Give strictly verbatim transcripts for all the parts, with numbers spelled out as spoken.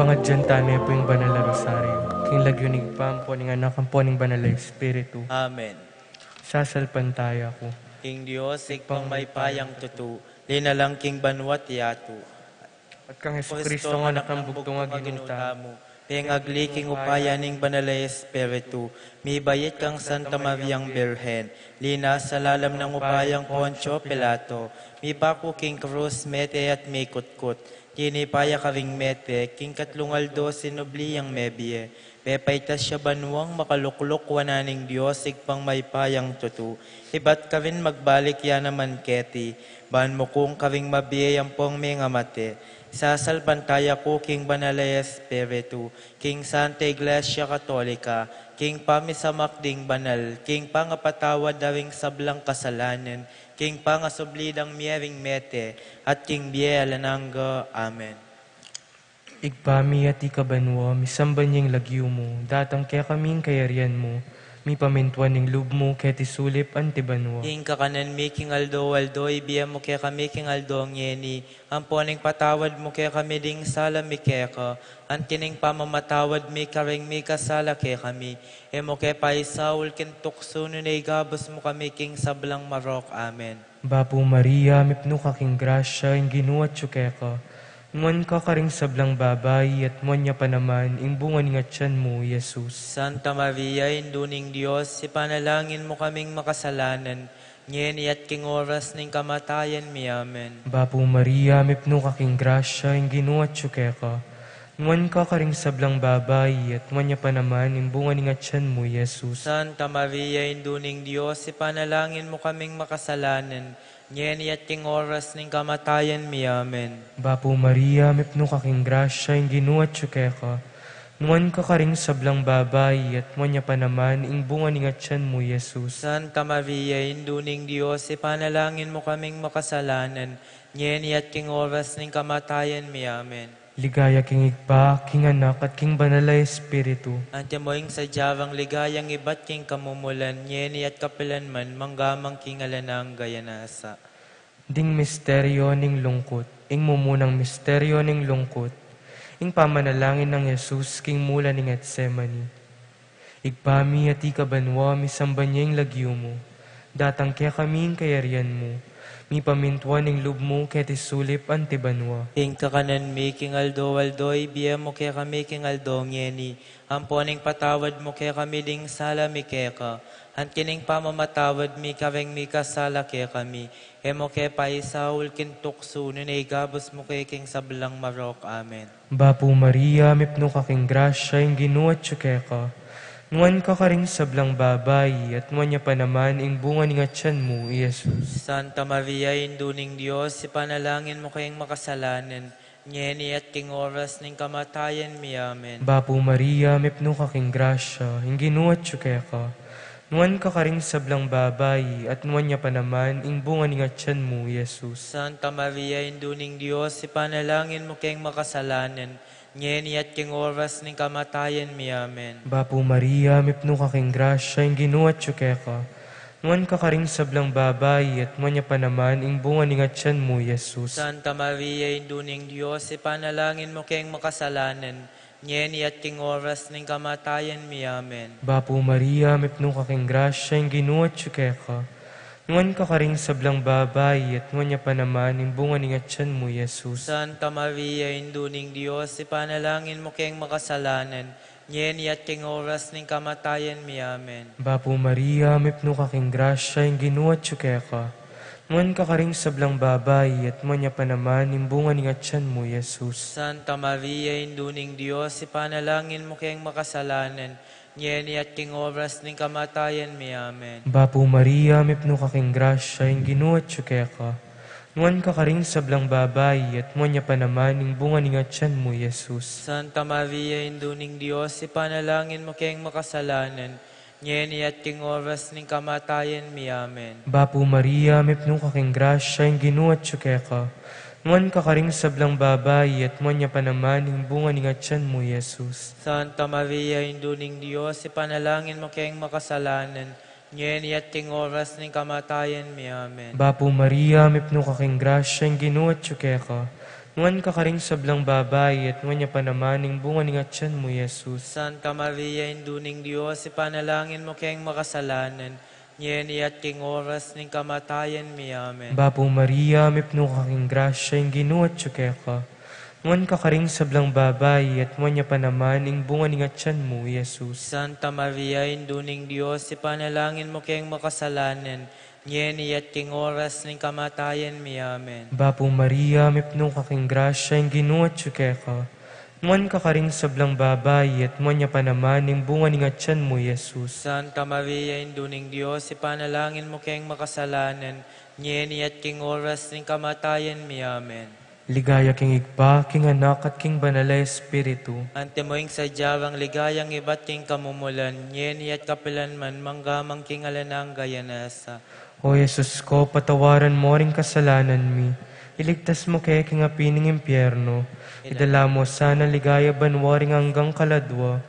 Ngadyan tame pu ing banal a rosaryo. King lagyu ning Ibpa, ampo ning Anak, ampo ning Banal a Espiritu. Amen. Sasalpantaya ku king Dios, Ibpang mayupayang tutu, linalang king banua't yatu. At kang Jesucristo, Jesucristo, Anak nang bugtung a Ginu tamu, pengagli king upaya ning Banal a Espiritu, mibait kang Santa Mariang Birhen, linasa lalam ning upayang Poncio Pilato, mipaku king krus, mete at mikutkut, tinipa ya karing mete, king katlung aldo sinubli yang mebie, pepaitas ya banuang makalukluk wanan ning Dios Ibpang mayupayang tutu, ibat karin magbalik ya naman keti, ban mukung karing mabie ampong mengamate. Sasalpantaya ku king Banal a Espiritu, king Santa Iglesia Katolika, king pamisamak ding banal, king pangapatawad da ring sablang kasalanan, king pangasubli dang mie ring mete, at king bie alang angga. Amen. Ibpa mi, atiu ka banua, misamban ya ing lagyu mu, datang kekami ing kayarian mu, mipamintuan ing lub mu keti sulip anti banua. Ing kakanan mi king aldo-aldo ibie mu kekami king aldo ngeni, ampo ing patawad mu kekami ding sala mi keka, anti ning pamamatawad mi karing mikasala kekami, e mu ke paisaul king tuksu, nune ikabus mu kami king sablang marok. Amen. Bapu Maria, mipnu ka king grasya, ing Ginu atyu keka. Nuan ka karing sablang babai, at nuan ya pa naman ing bunga ning atyan mu, i Jesus. Santa Maria, Indu ning Dios, ipanalangin mu kaming makasalanan, ngeni at king oras ning kamatayan mi. Amen. Bapu Maria, mipnu ka king grasya, ing Ginu atyu keka. Nuan ka karing sablang babai, at nuan ya pa naman ing bunga ning atyan mu, i Jesus. Santa Maria, Indu ning Dios, ipanalangin mu kaming makasalanan, ngeni at king oras ning kamatayan mi. Amen. Bapu Maria, mipnu ka king grasya, ing Ginu atyu keka. Nuan ka karing sablang babai, at nuan ya pa naman ing bunga ning atyan mu, i Jesus. Santa Maria, Indu ning Dios, ipanalangin mu kaming makasalanan, ngeni at king oras ning kamatayan mi. Amen. Ligaya king Ibpa, king Anak, at king Banal a Espiritu. Antimo ing sadya rang ligaya ibat king kamumulan, ngeni at kapilan man, mangga man king alang angga. Nasa. Ding misteryo ning lungkut. Ing mumunang misteryo ning lungkut, ing pamanalangin nang Jesus king mula ning Getsemani. Ibpa mi, atiu ka banua, misamban ya ing lagyu mu. Datang kekami ing kayarian mu. Mipamintuan ing lub mu keti sulip anti banua. Ing kakanan mi king aldo-aldo ibie mu kekami king aldo ngeni. Ampo ing patawad mu kekami ding sala mi keka, anti ning pamamatawad mi karing mikasala kekami. E mu ke paisaul king tuksu, nune ikabus mu kami king sablang marok. Amen. Bapu Maria, mipnu ka king grasya, ing Ginu atyu keka. Nuan ka karing sablang babai, at nuan ya pa naman ing bunga ning atyan mu, i Jesus. Santa Maria, Indu ning Dios, ipanalangin mu kaming makasalanan, ngeni at king oras ning kamatayan mi. Amen. Bapu Maria, mipnu ka king grasya, ing Ginu atyu keka. Nuan ka karing sablang babai, at nuan ya pa naman ing bunga ning atyan mu, i Jesus. Santa Maria, Indu ning Dios, ipanalangin mu kaming makasalanan, ngeni at king oras ning kamatayan mi. Amen. Bapu Maria, mipnu ka king grasya, ing Ginu atyu keka. Nuan ka karing sablang babai, at nuan ya pa naman ing bunga ning atyan mu, i Jesus. Santa Maria, Indu ning Dios, ipanalangin mu kaming makasalanan, ngeni at king oras ning kamatayan mi. Amen. Bapu Maria, mipnu ka king grasya, ing Ginu atyu keka. Nuan ka karing sablang babai, at nuan ya pa naman ing bunga ning atyan mu, i Jesus. Santa Maria, Indu ning Dios, ipanalangin mu kaming makasalanan, ngeni at king oras ning kamatayan mi. Amen. Bapu Maria, mipnu ka king grasya, ing Ginu atyu keka. Nuan ka karing sablang babai, at nuan ya pa naman ing bunga ning atyan mu, i Jesus. Santa Maria, Indu ning Dios, ipanalangin mu kaming makasalanan, ngeni at king oras ning kamatayan mi. Amen. Bapu Maria, mipnu ka king grasya, ing Ginu atyu keka. Nuan ka karing sablang babai, at nuan ya pa naman ing bunga ning atyan mu, i Jesus. Santa Maria, Indu ning Dios, ipanalangin mu kaming makasalanan, ngeni at king oras ning kamatayan mi. Amen. Bapu Maria, mipnu ka king grasya, ing Ginu atyu keka. Nuan ka karing sablang babai, at nuan ya pa naman ing bunga ning atyan mu, i Jesus. Santa Maria, Indu ning Dios, ipanalangin mu kaming makasalanan, ngeni at king oras ning kamatayan mi. Amen. Bapu Maria, mipnu ka king grasya, ing Ginu atyu keka. Nuan ka karing sablang babai, at nuan ya pa naman ing bunga ning atyan mu, Jesus. Santa Maria, Indu ning Dios, ipanalangin mu keng makasalanan, ngeni at king oras ning kamatayan mi. Amen. Bapu Maria, mipnu ka king grasya, ing Ginu atyu keka. Nuan ka karing sablang babai, at nuan ya pa naman ing bunga ning atyan mu, Jesus. Santa Maria, Indu ning Dios, ipanalangin mu keng makasalanan, ngeni at king oras ning kamatayan mi. Amen. Bapu Maria, mipnu ka king grasya, ing Ginu atyu keka. Nuan ka karing sablang babai, at nuan ya pa naman ing bunga ning atyan mu, Jesus. Santa Maria, Indu ning Dios, ipanalangin mu keng makasalanan, ngeni at king oras ning kamatayan mi. Amen. Ligaya king Ibpa, king Anak, at king Banal a Espiritu. Antimo ing sadya rang ligayang ibat king kamumulan, ngeni at kapilan man, mangga man king alang angga. Amen. O Jesus ko, patawaran mu ring kasalanan mi, iligtas mu ke king api ning impyerno, idala mu sana king ligaya banua ring anggang kaladua,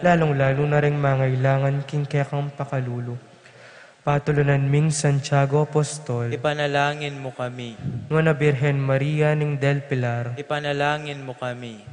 lalung-lalu na ring mangailangan king kekang pakalulu. Patulunan ming Santiago Apostol, ipanalangin mu kami. Nuan a Birhen Maria ning del Pilar, ipanalangin mu kami.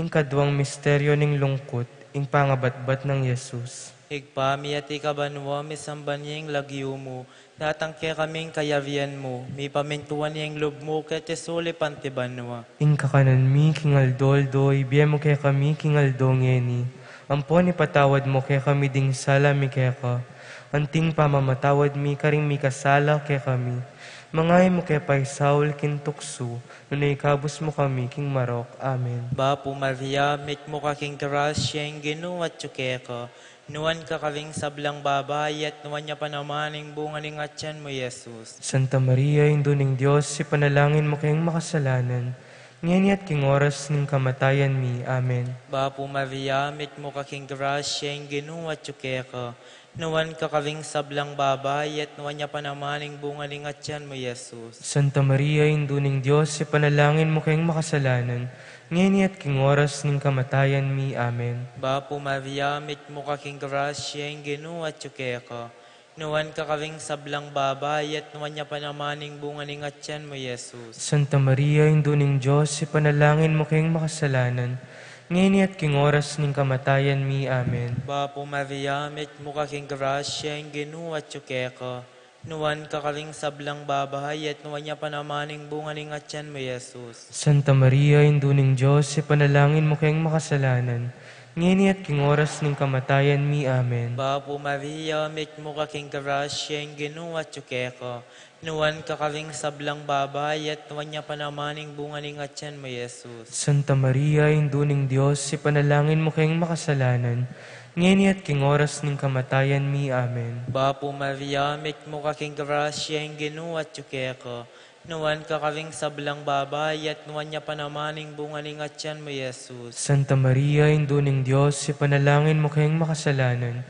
Ing kaduang misteryo ning lungkut, ing pangabatbat nang Jesus. Ibpa mi, atiu ka banua, misamban ya ing lagyu mu, datang kekami ing kayarian mu, mipamintuan ya ing lub mu keti sulip anti banua. Ing kakanan mi king aldo-aldo ibie mu kekami king aldo ngeni. Ampon ipatawad mu kekami ding sala mi keka, anti ing pamamatawad mi karing mikasala kekami. Manga e mu ke paisaul king tuksu, nune ikabus mu kami king marok. Amen. Bapu Maria, mitmu ka king grasya, ing Ginu atyu keka. Nuan ka karing sablang babai, at nuan ya pa naman ing bunga ning atyan mu, Jesus. Santa Maria, Indu ning Dios, ipanalangin mu keng makasalanan, ngeni at king oras ning kamatayan mi. Amen. Bapu Maria, mitmu ka king grasya, ing Ginu atyu keka. Nuan ka karing sablang babai, at nuan ya pa naman ing bunga ning atyan mu, Jesus. Santa Maria, Indu ning Dios, ipanalangin mu keng makasalanan, ngeni at king oras ning kamatayan mi. Amen. Bapu Maria, mitmu ka king grasya, ing Ginu atyu keka. Nuan ka karing sablang babai, at nuan ya pa naman ing bunga ning atyan mu, Jesus. Santa Maria, Indu ning Dios, ipanalangin mu keng makasalanan, ngeni at king oras ning kamatayan mi. Amen. Bapu Maria, mitmu ka king grasya, ing Ginu atyu keka. Nuan ka karing sablang babai, at nuan ya pa naman ing bunga ning atyan mu, Jesus. Santa Maria, Indu ning Dios, ipanalangin mu keng makasalanan, ngeni at king oras ning kamatayan mi. Amen. Bapu Maria, mitmu ka king grasya, ing Ginu atyu keka. Nuan ka karing sablang babai, at nuan ya pa naman ing bunga ning atyan mu, Jesus. Santa Maria, Indu ning Dios, ipanalangin mu keng makasalanan, ngeni at king oras ning kamatayan mi. Amen. Bapu Maria, mitmu ka king grasya, ing Ginu atyu keka. Nuan ka karing sablang babai, at nuan ya pa naman ing bunga ning atyan mu, Jesus. Santa Maria, Indu ning Dios, ipanalangin mu keng makasalanan,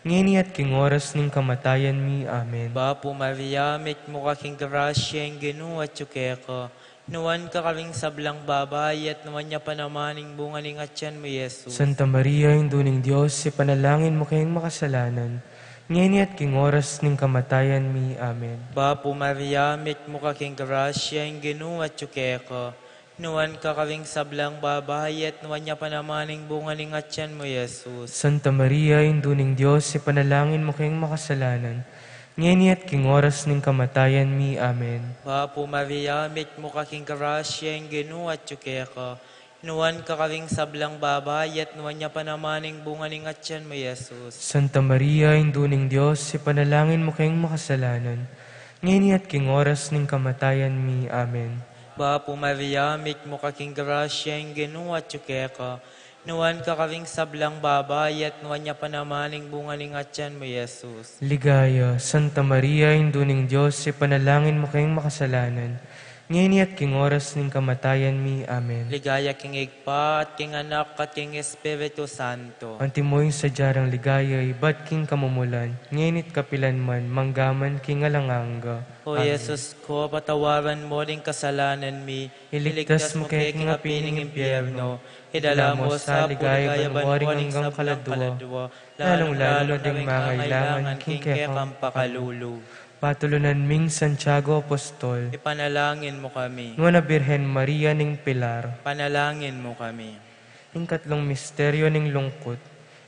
ngeni at king oras ning kamatayan mi. Amen. Bapu Maria, mitmu ka king grasya, ing Ginu atyu keka. Nuan ka karing sablang babai, at nuan ya pa naman ing bunga ning atyan mu, Jesus. Santa Maria, Indu ning Dios, ipanalangin mu keng makasalanan, ngeni at king oras ning kamatayan mi. Amen. Bapu Maria, mitmu ka king grasya, ing Ginu atyu keka. Nuan ka karing sablang babai, at nuan ya pa naman ing bunga ning atyan mu, Jesus. Santa Maria, Indu ning Dios, ipanalangin mu keng makasalanan, ngeni at king oras ning kamatayan mi. Amen. Bapu Maria, mitmu ka king grasya, ing Ginu atyu keka. Nuan ka karing sablang babai, at nuan ya pa naman ing bunga ning atyan mu, Jesus. Santa Maria, Indu ning Dios, ipanalangin mu keng makasalanan, ngeni at king oras ning kamatayan mi. Amen. Bapu Maria, mitmu ka king grasya, ing Ginu atyu keka. Nuan ka karing sablang babai, at nuan ya pa naman ing bunga ning atyan mu, Jesus. Ligaya, Santa Maria, Indu ning Dios, ipanalangin mu keng makasalanan, ngeni at king oras ning kamatayan mi. Amen. Ligaya king Ibpa, at king Anak, at king Espiritu Santo. Antimo ing sadya rang ligaya ibat king kamumulan, ngeni at kapilan man, mangga man king alang angga. O Amen. Jesus ko, patawaran mu ring kasalanan mi, iligtas mu ke king api ning impyerno, idala mu sa king ligaya banua ring anggang kaladua, lalung-lalu na ding mangailangan king kekang pakalulu. Patulunan ming Santiago Apostol. Ipanalangin mu kami. Nuan a Birhen Maria ning Pilar. Panalangin mu kami. Ing katlung misteryo ning lungkut,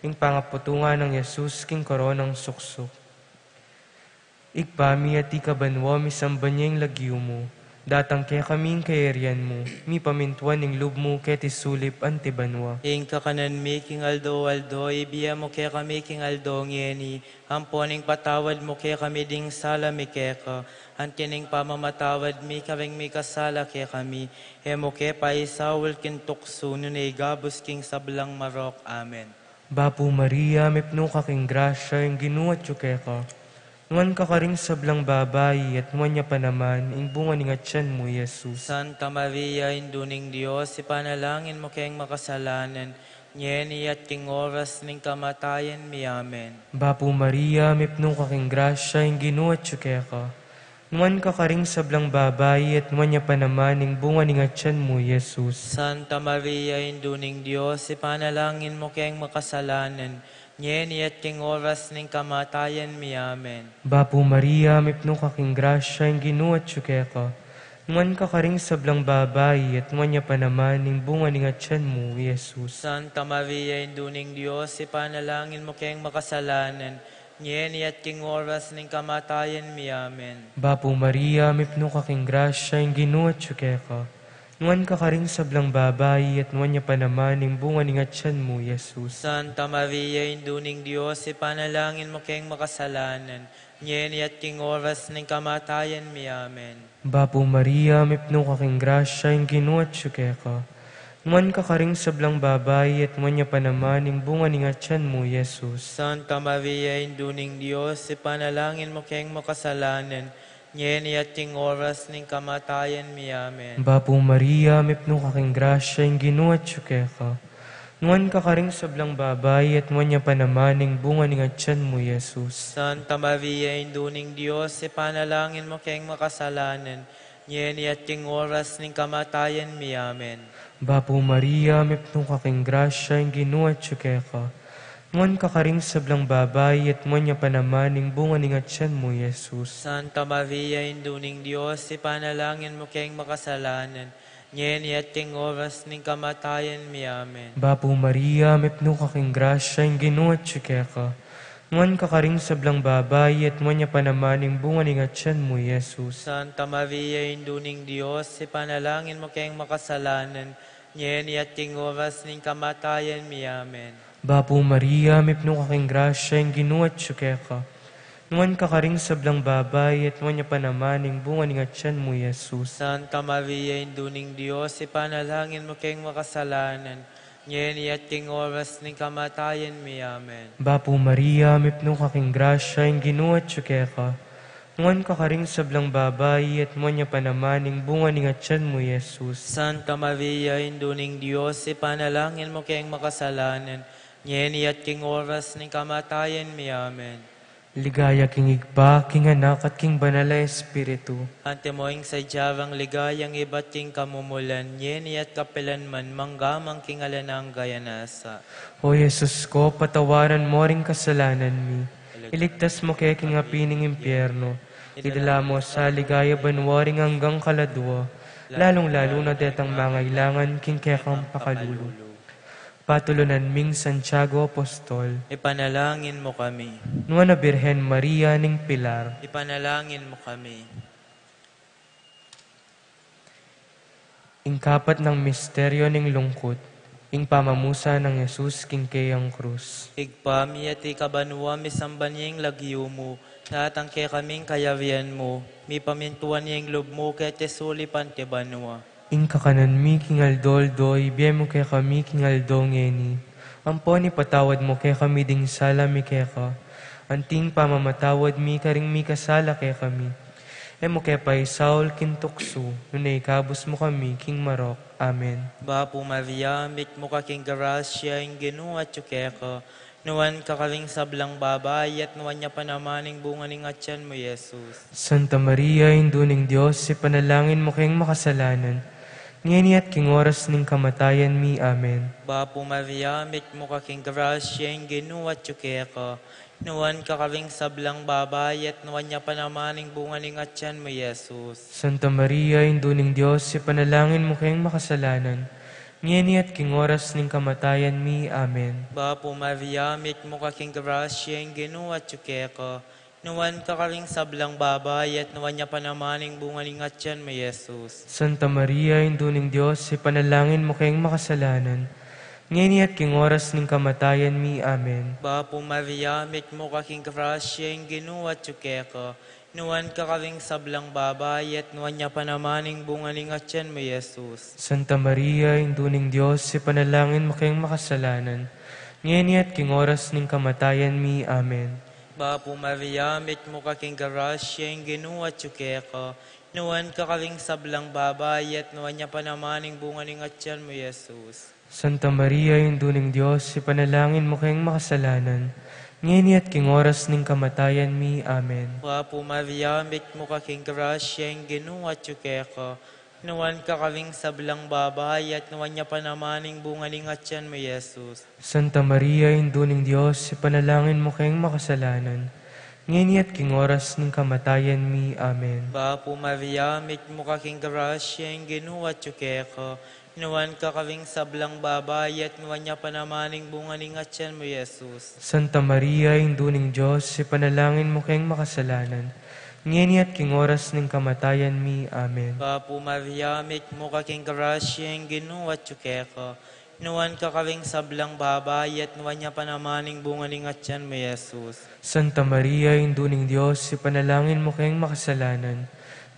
ing pangaputungan nang Jesus king koronang suksuk. Ibpa mi, atiu ka banua, misamban ya ing lagyu mu. Datang kekami ing kayarian mu. Mipamintuan ing lub mu keti sulip anti banua. Ing kakanan mi king aldo-aldo ibie mu kekami king aldo ngeni. Ampon ipatawad mu kekami ding sala mi keka, anti ning pamamatawad mi karing mikasala kekami. E mu ke paisaul king tuksu, nune ikabus king sablang marok. Amen. Bapu Maria, mipnu ka king grasya, ing Ginu atyu keka. Nuan ka karing sablang babai, at nuan ya pa naman ing bunga ning atyan mu, Jesus. Santa Maria, Indu ning Dios, ipanalangin mu keng makasalanan, ngeni at king oras ning kamatayan mi. Amen. Bapu Maria, mipnu ka king grasya, ing Ginu atyu keka. Nuan ka karing sablang babai, at nuan ya pa naman ing bunga ning atyan mu, Jesus. Santa Maria, Indu ning Dios, ipanalangin mu keng makasalanan, ngeni at king oras ning kamatayan mi. Amen. Bapu Maria, mipnu ka king grasya, ing Ginu atyu keka. Nuan ka karing sablang babai, at nuan ya pa naman ing bunga ning atyan mu, Jesus. Santa Maria, Indu ning Dios, ipanalangin mu keng makasalanan, ngeni at king oras ning kamatayan mi. Amen. Bapu Maria, mipnu ka king grasya, ing Ginu atyu keka. Nuan ka karing sablang babai, at nuan ya pa naman ing bunga ning atyan mu, Jesus. Santa Maria, Indu ning Dios, ipanalangin mu keng makasalanan, ngeni at king oras ning kamatayan mi. Amen. Bapu Maria, mipnu ka king grasya, ing Ginu atyu keka. Nuan ka karing sablang babai, at nuan ya pa naman ing bunga ning atyan mu, Jesus. Santa Maria, Indu ning Dios, ipanalangin mu keng makasalanan, ngeni at king oras ning kamatayan mi. Amen. Bapu Maria, mipnu ka king grasya, ing Ginu atyu keka. Nuan ka karing sablang babai, at nuan ya pa naman ing bunga ning atyan mu, Jesus. Santa Maria, Indu ning Dios, ipanalangin mu keng makasalanan, ngeni at king oras ning kamatayan mi. Amen. Bapu Maria, mipnu ka king grasya, ing Ginu atyu keka. Nuan ka karing sablang babai, at nuan ya pa naman ing bunga ning atyan mu, Jesus. Santa Maria, Indu ning Dios, ipanalangin mu keng makasalanan, ngeni at king oras ning kamatayan mi. Amen. Bapu Maria, mipnu ka king grasya, ing Ginu atyu keka. Nuan ka karing sablang babai, at nuan ya pa naman ing bunga ning atyan mu, Jesus. Santa Maria, Indu ning Dios, ipanalangin mu keng makasalanan, ngeni at king oras ning kamatayan mi. Amen. Bapu Maria, mipnu ka king grasya, ing Ginu atyu keka. Nuan ka karing sablang babai, at nuan ya pa naman ing bunga ning atyan mu, Jesus. Santa Maria, Indu ning Dios, ipanalangin mu keng makasalanan, ngeni at king oras ning kamatayan mi. Amen. Bapu Maria, mipnu ka king grasya, ing Ginu atyu keka. Nuan ka karing sablang babai, at nuan ya pa naman ing bunga ning atyan mu, Jesus. Santa Maria, Indu ning Dios, ipanalangin mu keng makasalanan, ngeni at king oras ning kamatayan mi. Amen. Ligaya king Ibpa, king Anak, at king Banal a Espiritu. Antimo ing sadya rang ligaya ibat king kamumulan, ngeni at kapilan man, mangga man king alang angga. Amen. O Jesus ko, patawaran mo ring kasalanan mi. Iligtas mu ke king api ning impyerno. Idala mu sa king ligaya banua ring anggang kaladua, lalung-lalu na detang mangailangan king kekang pakalulu. Patulunan ming Santiago Apostol. Ipanalangin mu kami. Nuan a Birhen Maria ning Pilar. Ipanalangin mu kami. Ing kapat nang misteryo ning lungkut, ing pamamusan nang Jesus king keyang krus. Ibpa mi, atiu ka banua, misamban ya ing lagyu mu, datang kekami ing kayarian mu, mipamintuan ya ing lub mu keti sulip anti banua. Ing kakanan mi king aldo-aldo ibie mu kekami king aldo ngeni. Ampon ipatawad mu kekami ding sala mi keka, anti ing pamamatawad mi karing mikasala kekami. E mu ke paisaul king tuksu, nune ikabus mu kami king marok. Amen. Bapu Maria, mitmu ka king grasya, ing Ginu atyu keka. Nuan ka karing sablang babai, at nuan ya pa naman ing bunga ning atyan mu, Jesus. Santa Maria, Indu ning Dios, ipanalangin mu keng makasalanan, ngeni at king oras ning kamatayan mi. Amen. Bapu Maria, mitmu ka king grasya, ing Ginu atyu keka. Nuan ka karing sablang babai, at nuan ya pa naman ing bunga ning atyan mu, Jesus. Santa Maria, Indu ning Dios, ipanalangin mu keng makasalanan, ngeni at king oras ning kamatayan mi. Amen. Bapu Maria, mitmu ka king grasya, ing Ginu atyu keka. Nuan ka karing sablang babai, at nuan ya pa naman ing bunga ning atyan mu, Jesus. Santa Maria, Indu ning Dios, ipanalangin mu keng makasalanan, ngeni at king oras ning kamatayan mi. Amen. Bapu Maria, mitmu ka king grasya, ing Ginu atyu keka. Nuan ka karing sablang babai, at nuan ya pa naman ing bunga ning atyan mu, Jesus. Santa Maria, Indu ning Dios, ipanalangin mu keng makasalanan, ngeni at king oras ning kamatayan mi. Amen. Bapu Maria, mitmu ka king grasya, ing Ginu atyu keka. Nuan ka karing sablang babai, at nuan ya pa naman ing bunga ning atyan mu, Jesus. Santa Maria, Indu ning Dios, ipanalangin mu keng makasalanan, ngeni at king oras ning kamatayan mi. Amen. Bapu Maria, mitmu ka king grasya, ing Ginu atyu keka. Nuan ka karing sablang babai, at nuan ya pa naman ing bunga ning atyan mu, Jesus. Santa Maria, Indu ning Dios, ipanalangin mu keng makasalanan, ngeni at king oras ning kamatayan mi. Amen. Bapu Maria, mitmu ka king grasya, ing Ginu atyu keka. Nuan ka karing sablang babai, at nuan ya pa naman ing bunga ning atyan mu, Jesus. Santa Maria, Indu ning Dios, ipanalangin mu keng makasalanan, ngeni at king oras ning kamatayan mi. Amen. Bapu Maria, mitmu ka king grasya, ing Ginu atyu keka. Nuan ka karing sablang babai, at nuan ya pa naman ing bunga ning atyan mu, Jesus. Santa Maria, Indu ning Dios, ipanalangin mu keng makasalanan,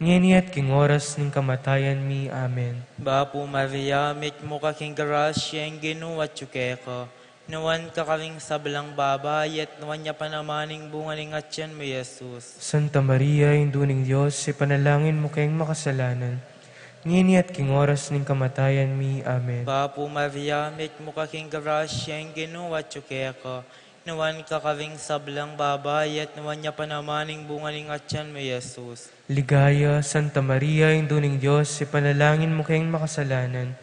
ngeni at king oras ning kamatayan mi. Amen. Bapu Maria, mitmu ka king grasya, ing Ginu atyu keka. Nuan ka karing sablang babai, at nuan ya pa naman ing bunga ning atyan mu, Jesus. Santa Maria, Indu ning Dios, ipanalangin mu keng makasalanan, ngeni at king oras ning kamatayan mi. Amen. Bapu Maria, mitmu ka king grasya, ing Ginu atyu keka. Nuan ka karing sablang babai, at nuan ya pa naman ing bunga ning atyan mu, Jesus. Ligaya, Santa Maria, Indu ning Dios, ipanalangin mu keng makasalanan,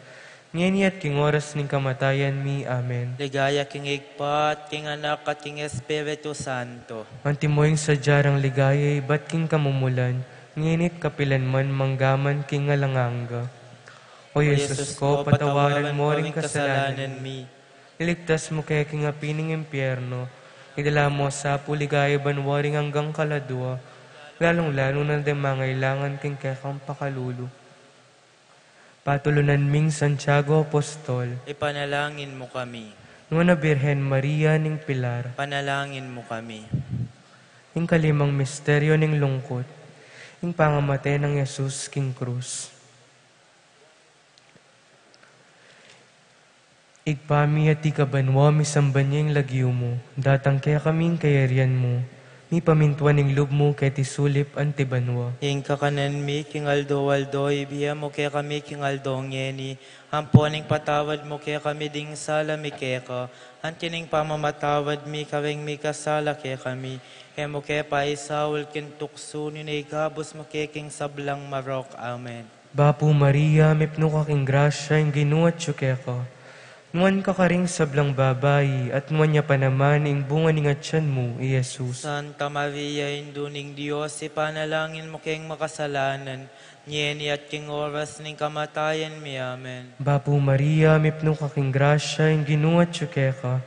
ngeni at king oras ning kamatayan mi. Amen. Ligaya king Ibpa, at king Anak, at king Espiritu Santo. Antimo ing sadya rang ligaya ibat king kamumulan, ngeni at kapilan man, mangga man king alang angga. O Jesus ko, patawaran mo ring kasalanan mi. Iligtas mu ke king api ning impyerno, idala mu sa pu king banua ring anggang kaladua, lalung-lalu na deng mangailangan king kekang pakalulu. Patulunan ming Santiago Apostol. Ipanalangin mu kami. Nuan a Birhen Maria ning Pilar. Panalangin mu kami. Ing kalimang misteryo ning lungkut, ing pangamate nang Jesus king krus. Ibpa mi, atiu ka banua, misamban ya ing lagyu mu, datang kekami ing kayarian mu, mipamintuan ing lub mu keti sulip anti banua. Ing kakanan mi king aldo-aldo ibie mu kekami king aldo ngeni, ampo ing patawad mu kekami ding sala mi keka, anti ning pamamatawad mi karing mikasala kekami, e mu ke paisaul king tuksu, nune ikabus mu ke king sablang marok. Amen. Bapu Maria, mipnu ka king grasya, ing Ginu atyu keka. Nuan ka karing sablang babai, at nuan ya pa naman ing bunga ning atyan mu, i Jesus. Santa Maria, Indu ning Dios, ipanalangin mu keng makasalanan, ngeni at king oras ning kamatayan mi. Amen. Bapu Maria, mipnu ka king grasya, ing Ginu atyu keka.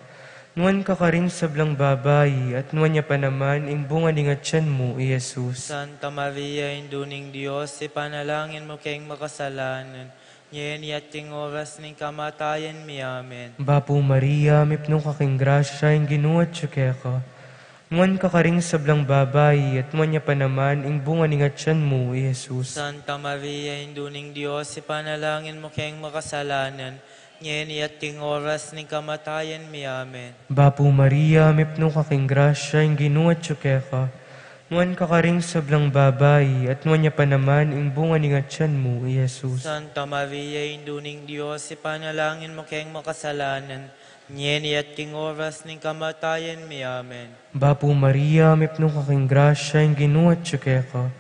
Nuan ka karing sablang babai, at nuan ya pa naman ing bunga ning atyan mu, i Jesus. Santa Maria, Indu ning Dios, ipanalangin mu keng makasalanan, ngeni at king oras ning kamatayan mi. Amen. Bapu Maria, mipnu ka king grasya, ing Ginu atyu keka. Nuan ka karing sablang babai, at nuan ya pa naman ing bunga ning atyan mu, i Jesus. Santa Maria, Indu ning Dios, ipanalangin mu keng makasalanan, ngeni at king oras ning kamatayan mi. Amen. Bapu Maria, mipnu ka king grasya, ing Ginu atyu keka. Nuan ka karing sablang babai, at nuan ya pa naman ing bunga ning atyan mu, i Jesus. Santa Maria, Indu ning Dios, ipanalangin mu keng makasalanan, ngeni at king oras ning kamatayan mi. Amen. Bapu Maria, mipnu ka king grasya, ing Ginu atyu keka.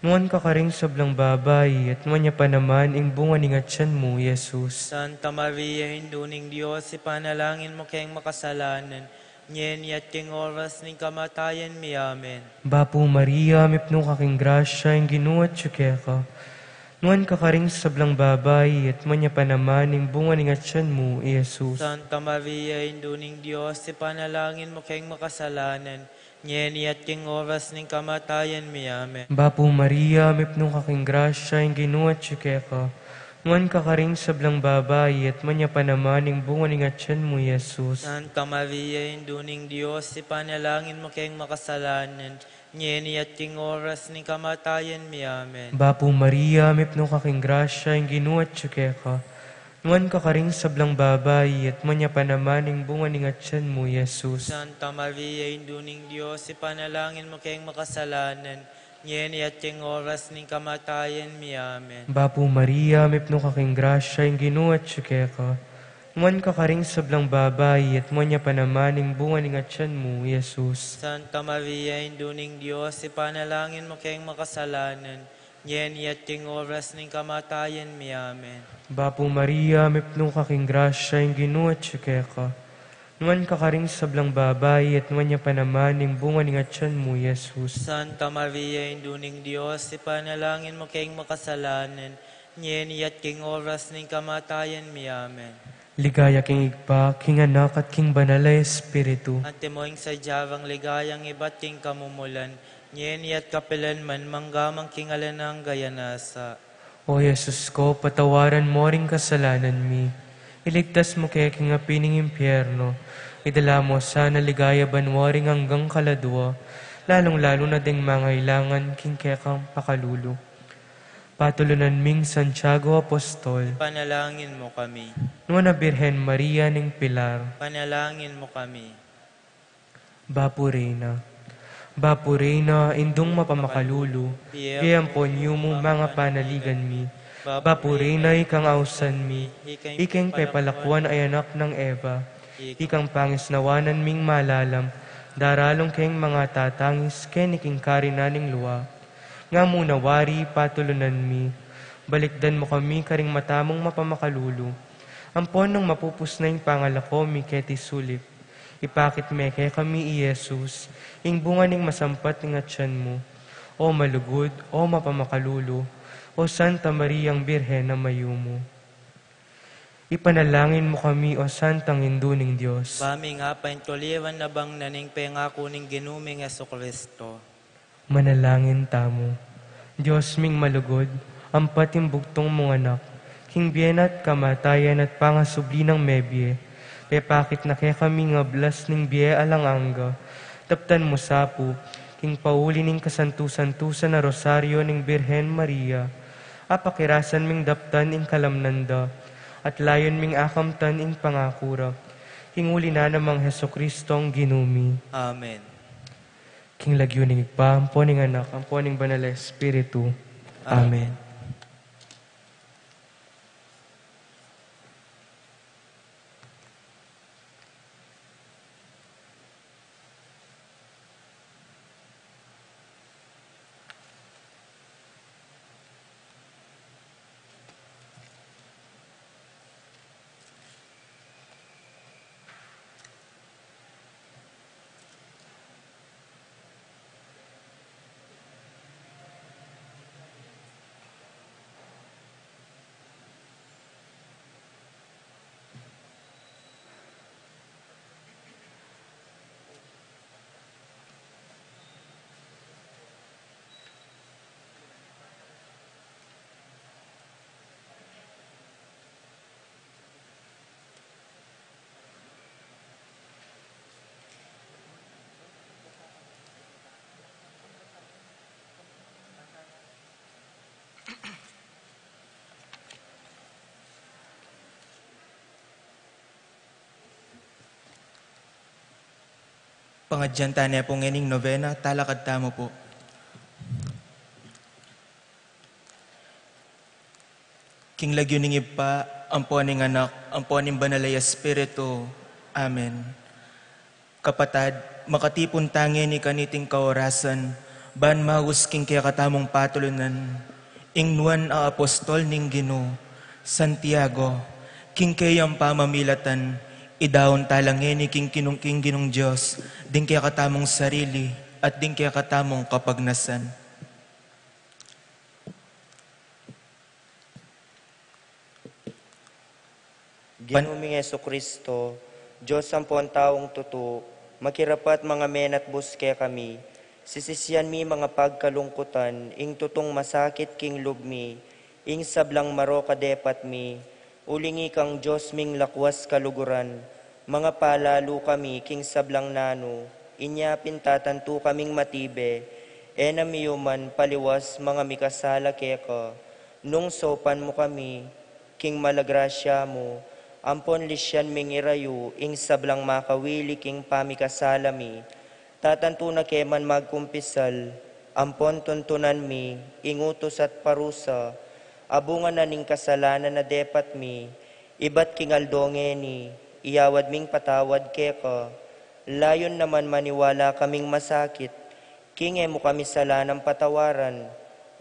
Nuan ka karing sablang babai, at nuan ya pa naman ing bunga ning atian mu, Jesus. Santa Maria, Indu ning Dios, ipanalangin mu keng makasalanan, ngeni at king oras ning kamatayan mi. Amen. Bapu Maria, mipnu ka king grasya, ing Ginu atyu keka. Nuan ka karing sablang babai, at nuan ya pa naman ing bunga ning atian mu, Jesus. Santa Maria, Indu ning Dios, ipanalangin mu keng makasalanan, ngeni at king oras ning kamatayan mi. Amen. Bapu Maria, mipnu ka king grasya, ing Ginu atyu keka. Nuan ka karing sablang babai, at nuan ya pa naman ing bunga ning atian mu, Jesus. Santa Maria, Indu ning Dios, ipanalangin mu keng makasalanan, ngeni at king oras ning kamatayan mi. Amen. Bapu Maria, mipnu ka king grasya, ing Ginu atyu keka. Nuan ka karing sablang babai, at nuan ya pa naman ing bunga ning atian mu, Jesus. Santa Maria, Indu ning Dios, ipanalangin mu keng makasalanan, ngeni at king oras ning kamatayan mi. Amen. Bapu Maria, mipnu ka king grasya, ing Ginu atyu keka. Nuan ka karing sablang babai, at nuan ya pa naman ing bunga ning atian mu, Jesus. Santa Maria, Indu ning Dios, ipanalangin mu keng makasalanan, ngeni at king oras ning kamatayan mi. Amen. Bapu Maria, mipnu ka king grasya, ing Ginu atyu keka. Nuan ka karing sablang babai, at nuan ya pa naman ing bunga ning atian mu, Jesus. Santa Maria, Indu ning Dios, ipanalangin mu keng makasalanan, ngeni at king oras ning kamatayan mi. Amen. Ligaya king Ibpa, king Anak, at king Banal a Espiritu. Antimo ing sadya nang ligaya king ibat king kamumulan, ngeni at kapilan man, mangga man king alang angga. Amen. O Jesus ko, patawaran mo ring kasalanan mi. Iligtas mu ke king api ning impyerno. Idala mo sana king ligaya banua ring anggang kaladua, lalung-lalu na deng mangailangan king kekang pakalulu. Patulunan ming Santiago Apostol. Panalangin mu kami. Nuan a Birhen Maria ning Pilar. Panalangin mu kami. Bapu Reyna. Bapu Reyna, Indung mapamakalulu, bie ampon yumu manga panaligan mi. Bapu Reyna, ikang ausan mi, ikeng pepalakuan a anak nang Eva, ikang pangisnawanan ming malalam, daralung keng manga tatangis keni king karinan ning lua. Nga mu na wari, patulunan mi, balikdan mu kami karing mata mung mapamakalulu, ampon nung mapupus na ing pangalako mi keti sulip, ipakit me kekami i Jesus, ing bunga ning masampat ning atian mu. O malugud, o mapamakalulu, o Santa Mariang Birhen a mayumu. Ipanalangin mu kami, o Santang Indu ning Dios. Ba mi ngan paintuliran na bang na ning pengaku ning Ginu ming Jesucristo. Manalangin tamu. Dios ming malugud, ampat ing bugtung mung Anak, king bie na at kamatayan at pangasubli nang mebie, pepakit na kekami ing ablas ning bie alang angga. Daptan mu sa pu, king pauli ning kasantu-santusan a Rosario ning Birhen Maria, apakirasan ming daptan ing kalamnan da, at layun ming akamtan ing pangaku ra, king uli na namang Jesucristong Ginu mi. Amen. King lagyu ning Ibpa, ampo ning Anak, ampo ning Banal a Espiritu. Amen. Amen. Pangadyan tane pu ngening novena, talakad tamu pu. King lagyu ning Ibpa, ampo ning Anak, ampo ning Banal a Espiritu. Amen. Kapatad, makatipun ta ngeni kaniting kaorasan Ban maus king kekatamung patulunan, ing nuan a apostol ning Ginu, Santiago, king keyang pamamilatan, idaun tala ngeni king kinung king Ginung Dios, ding kekatamung sarili, at ding kekatamung kapagnasan. Ginu ming Jesucristo, Dios ampon taung tutu, makirapat mangamenat bus kekami, sisisian mi mangapagkalungkutan, ing tutung masakit king lub mi, ing sablang marok a depat mi, uling ikang Dios ming lakwas kaluguran, mangapalalu kami king sablang nanu, inya pin tatantu kaming matibe, e na mi uman paliwas mangamikasala keka, nung saupan mu kami, king mala grasya mu, ampon lisian ming irayu, ing sablang makawili king pamikasala mi, tatantu na ke man magkumpisal, ampon tuntunan mi, ing utus at parusa, abungan na ning kasalanan a depat mi, ibat king aldo ngeni, iyawad ming patawad keka, layun naman maniwala kaming masakit, king e mu kami salanang patawaran,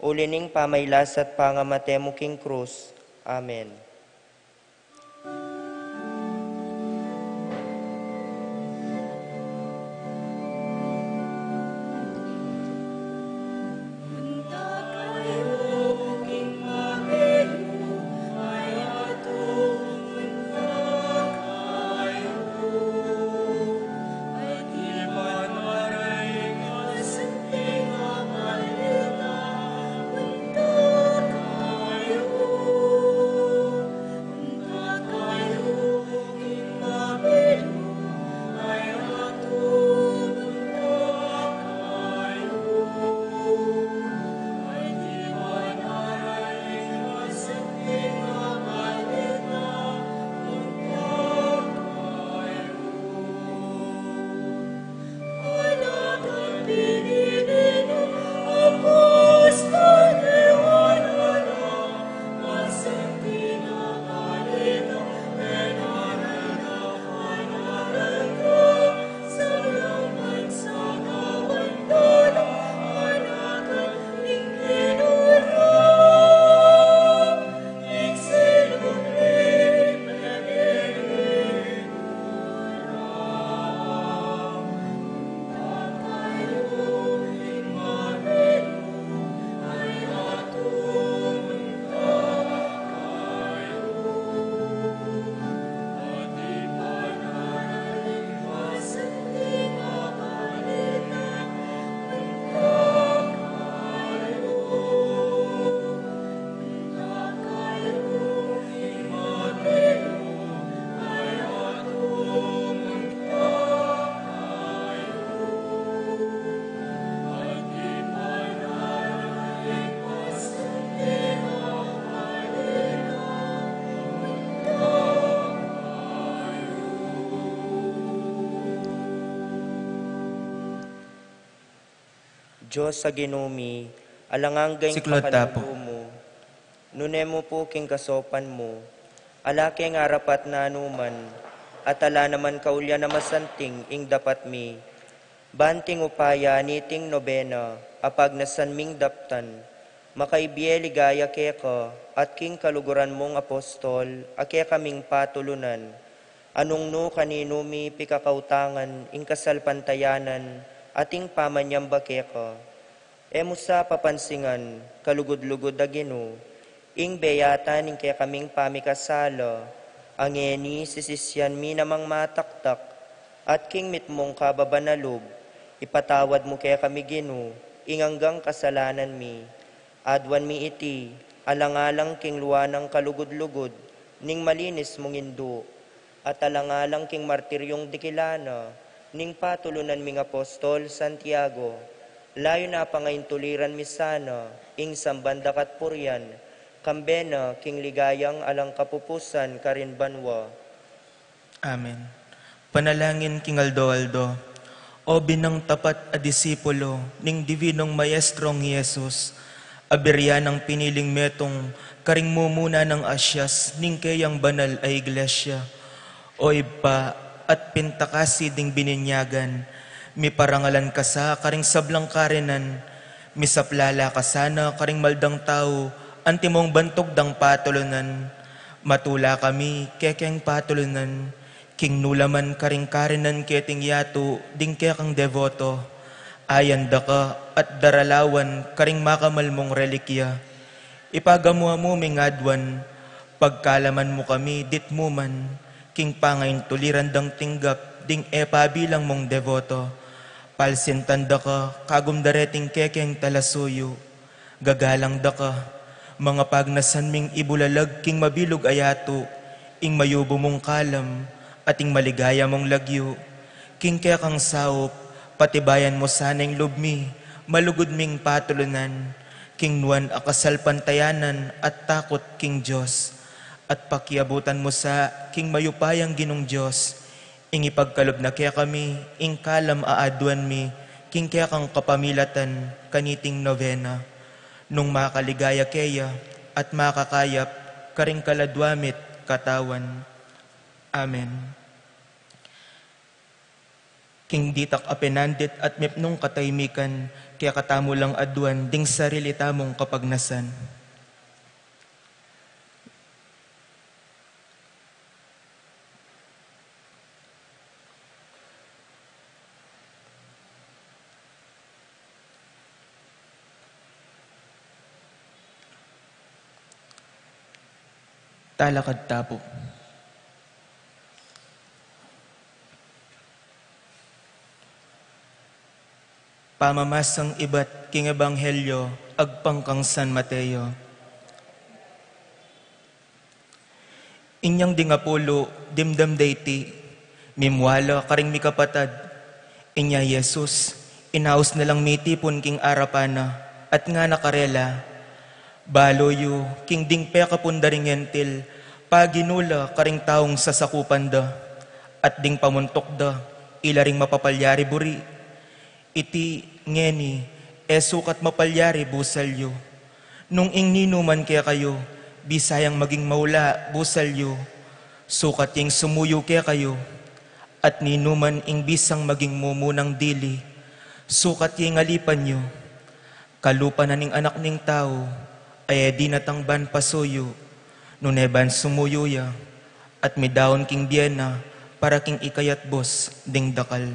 uli ning pamailas at pangamate mu king krus. Amen. Dios a Ginu mi, alang angga ing Siklod tapu. Pakaluguran mu, nune mu pu king kasaupan mu, ala keng arapat nanu man, at ala naman kaulyan a masanting ing dapat mi, ban king upaya niting nobena, a pagnasan ming daptan, makaibie ligaya keka, at king kaluguran mung apostol, a kekaming patulunan, a nung nu kaninu mi pikakautangan ing kasalpantayanan at ing pamanyamba keka. E mu sa papansingan, kalugud-lugud a Ginu, ing beyatan ning kekaming pamikasala, a ngeni sisisian mi namang mataktak, at king mitmung kababan a lub, ipatawad mu kekami Ginu, ing anggang kasalanan mi, aduan mi iti, alang-alang king lua nang kalugud-lugud ning malinis mung Indu, at alang-alang king martiryung dikilan na ning patulunan ming apostol Santiago, layun a pangaintuliran mi sana ing samban da ka at purian, kambe na king ligayang alang kapupusan karin banua. Amen. Panalangin king aldo-aldo. O binang tapat a disipulo ning Divinong Maestrong Jesus, a buri nang piniling metung karing mumuna nang asias ning keyang banal a Iglesia. O Ibpa, at pintakasi ding bininyagan, miparangalan ka sa karing sablang karinan, Misaplala ka sana karing maldang tau, antimong bantug dang patulunan. Matula kami kekeng patulunan, king nulaman karing karinan keting yatu ding kekang deboto. Ayan da ka at daralawan karing makamal mung relikya. Ipagamu-amu ming aduan, pagkalaman mu kami ditmu man, king pangaintuliran dang tinggap ding e pabilang mung deboto. Palsintan da ka kagum dareting kekeng talasuyu. Gagalang da ka, mangapagnasan ming ibulalag king mabilug a yatu ing mayubu mung kalam at ing maligaya mung lagyu. King kekang saup, patibayan mu sana ing lub mi, malugud ming patulunan, king nuan a kasalpantayanan at takut king Dios, at pakiabutan mu sa king mayupayang Ginung Dios, ing ipagkalub na kekami ing kalam a aduan mi king kekang kapamilatan kaniting novena, nung makaligaya keya at makakayap karing kaladua mit katawan. Amen. King ditak a penandit at mipnung kataymikan, kekatamu lang aduan ding sarili tamung kapagnasan. Talakad tapu. Pamamasang ibat king Ebanghelyo agpang kang San Mateo. Inyang ding apulu dimdam da iti, mimwala karing mikapatad. Inya i Jesus, inaus na lang mitipun king arapan na, at ngana karela, "Balu yu, king ding pekapun da ring Gentil, paginu la karing taung sasakupan da, at ding pamuntuk da, ila ring mapapalyari buri. Iti ngeni, e sukat mapalyari busal yu. Nung ing ninuman kekayu, bisa yang maging maula busal yu, sukat ya ing sumuyu kekayu. At ninuman ing bisang maging mumunang dili, sukat ya ing alipan yu. Kalupa na ning Anak ning Tau, a e dinatang ban pasuyu, nune ban sumuyu ya, at midaun king bie na para king ikayatbus ding dakal."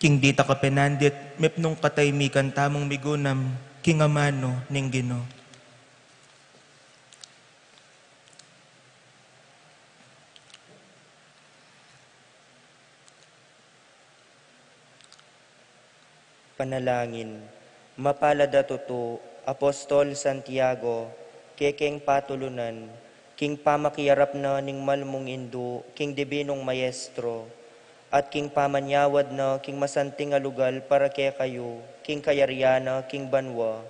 King ditak a penandit, mipnung kataymikan tamung migunam king amanu ning Ginu. Panalangin. Mapalad a tutu, Apostol Santiago, kekeng patulunan, king pamakiarap na ning malmung indu king Dibinung Maestro, at king pamanyawad na king masanting a lugal para kekayu, king kayarian na king banua.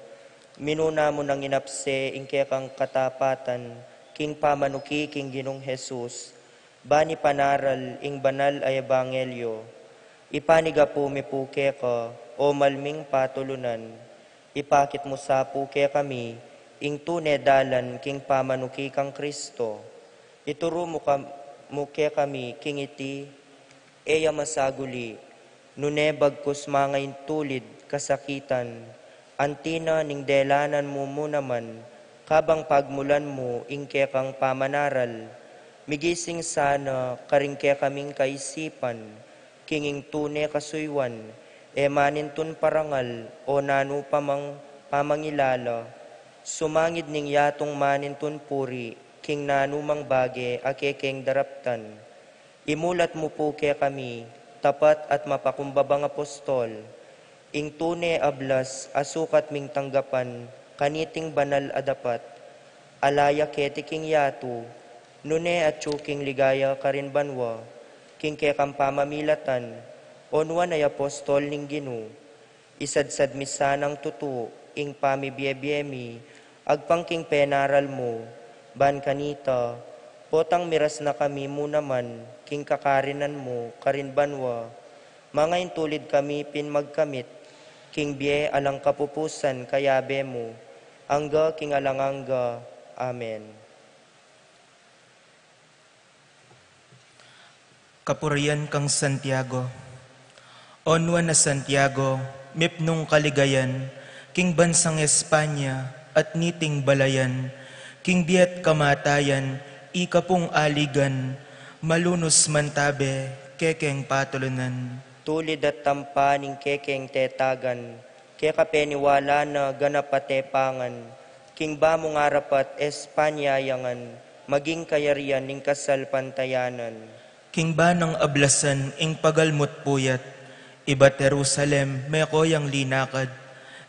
Minuna mu nang inapse ing kekang katapatan king pamanuki king Ginung Jesus, ban ipanaral ing banal a ebanghelyo. Ipanigapu mi pu keka, o malming patulunan, ipakit mu sa pu kekami ing tune dalan king pamanuki kang Kristo. Ituru mu kam-, mu kekami king iti, e ya masaguli, nune bagkus mangaintulid kasakitan, anti na ning delanan mu mu naman, kabang pagmulan mu ing kekang pamanaral. Migising sana karing kekaming kaisipan, king ing tune kasuyuan, e manintun parangal o nanu pa mang pamangilala, sumangid ning yatung manintun puri, king nanumang bage a kekeng daraptan. Imulat mu pu kekami, tapat at mapakumbabang apostol, ing tune a blas a sukat ming tanggapan kaniting banal a dapat. Ala ya keti king yatu, nune atyu king ligaya karin banua, king kekang pamamilatan, o nuan a apostol ning Ginu. Isadsad mi sanang tutu ing pamibie-bie mi, agpang king penaral mu, ban kanita, potang miras na kami mu naman king kakarinan mu karin banua, mangaintulid kami pin magkamit king bie alang kapupusan kayabe mu, angga king alang angga. Amen. Kapurian kang Santiago. O nuan a Santiago, mipnung kaligayan, king bansang Espanya, at niting balayan, king bie at kamatayan, ika pung aligan, malunus mantabe, kekeng patulunan. Tulid at tampa ning kekeng tetagan, keka peniwala na ganap a tepangan, king ba mung arapat Espanya yangan, maging kayarian ning kasalpantayanan. King ba nang ablasan ing pagalmu't puyat, ibat Jerusalem meko yang linakad,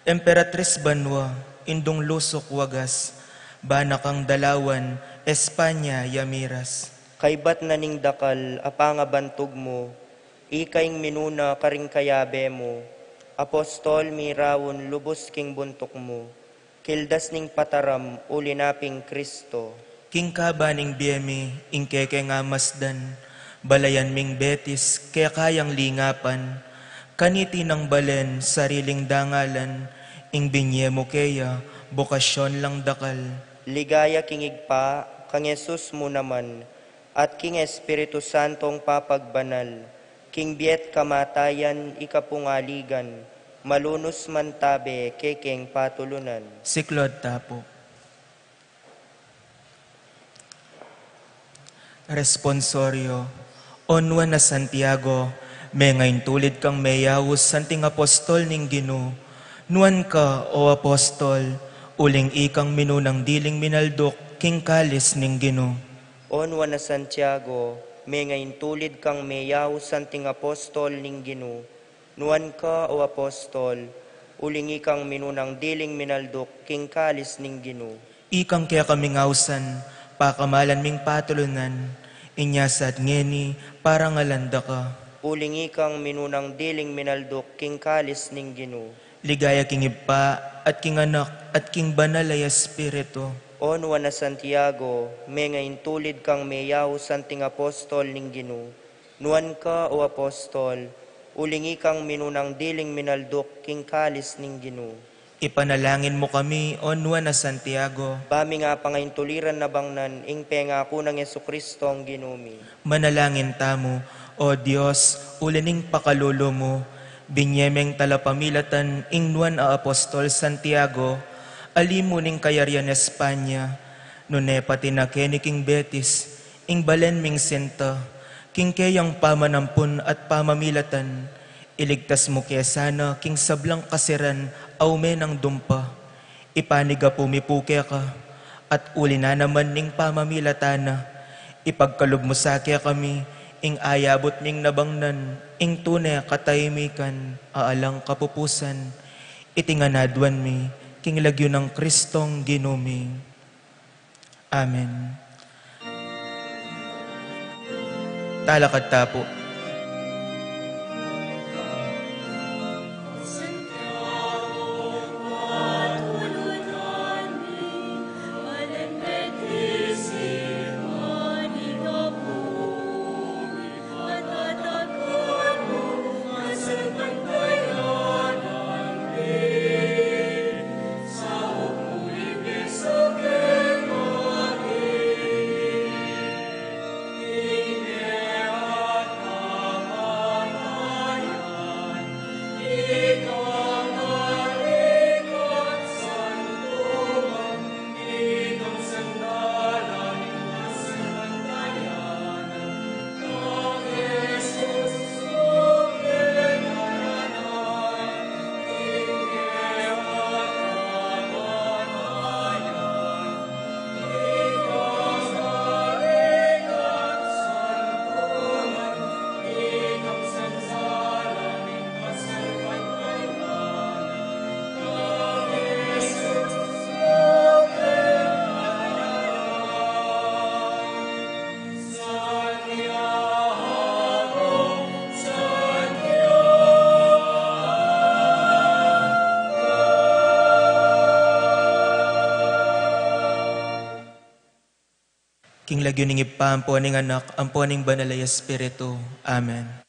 Emperatris banua, indung lusuk wagas, ba na kang dalawan, Espanya ya miras. Kaybat na ning dakal a pangabantug mu, ika ing minuna karing kayabe mu, apostol miraun lubus king buntuk mu, kildas ning pataram uli na ping Kristo. King kaba ning bie mi, ing kekeng amasdan, balayan ming Betis, keka yang lingapan, kaniti nang balen, sariling dangalan, ing binie mu keya, bokasyon lang dakal. Ligaya king Ibpa, kang Jesus mu naman, at king Espiritu Santong papagbanal, king bie at kamatayan ika pung aligan, malunus mantabe kekeng patulunan. Siklaud ta pu. Responsorio. O Nuan a Santiago, menga intulid kang meyaus santing apostol ning Ginu. Nuan ka, o apostol, uling ikang minunang diling minalduk king kalis ning Ginu. O Nuan a Santiago, menga intulid kang meyaus santing apostol ning Ginu. Nuan ka, o apostol, uling ikang minunang diling minalduk king kalis ning Ginu. Ikang kekaming ausan, pakamalan ming patulunan, inya sa at ngeni, parangalan da ka. Uling ikang minunang diling minalduk king kalis ning Ginu. Ligaya king Ibpa, at king Anak, at king Banal a Espiritu. O Nuan a Santiago, menga intulid kang meyaus santing apostol ning Ginu. Nuan ka, o apostol, uling ikang minunang diling minalduk king kalis ning Ginu. Ipanalangin mu kami, o Nuan a Santiago. Ba ming apangaintuliran a bangnan ing pengaku nang Jesucristong Ginu mi. Manalangin tamu. O Dios, uli ning pakalulu mu, binie meng talapamilatan ing Nuan a Apostol Santiago, ali mu ning kayarian Espanya, nune pati na keni king Betis, ing balen ming sinta, king keyang pamanampun at pamamilatan, iligtas mu ke sana king sablang kasiran a ume nang dumpa. Ipanigapu mi pu keka, at uli na naman ning pamamilatan na, ipagkalub mu sa kekami ing ayabut ming nabangnan, ing tune katahimikan a alang kapupusan. Iti ngan aduan mi king lagyu nang Kristong Ginu mi. Amen. Talakad ta pu. King lagyu ning Ibpa, ampo ning Anak, ampo ning Banal a Espiritu. Amen.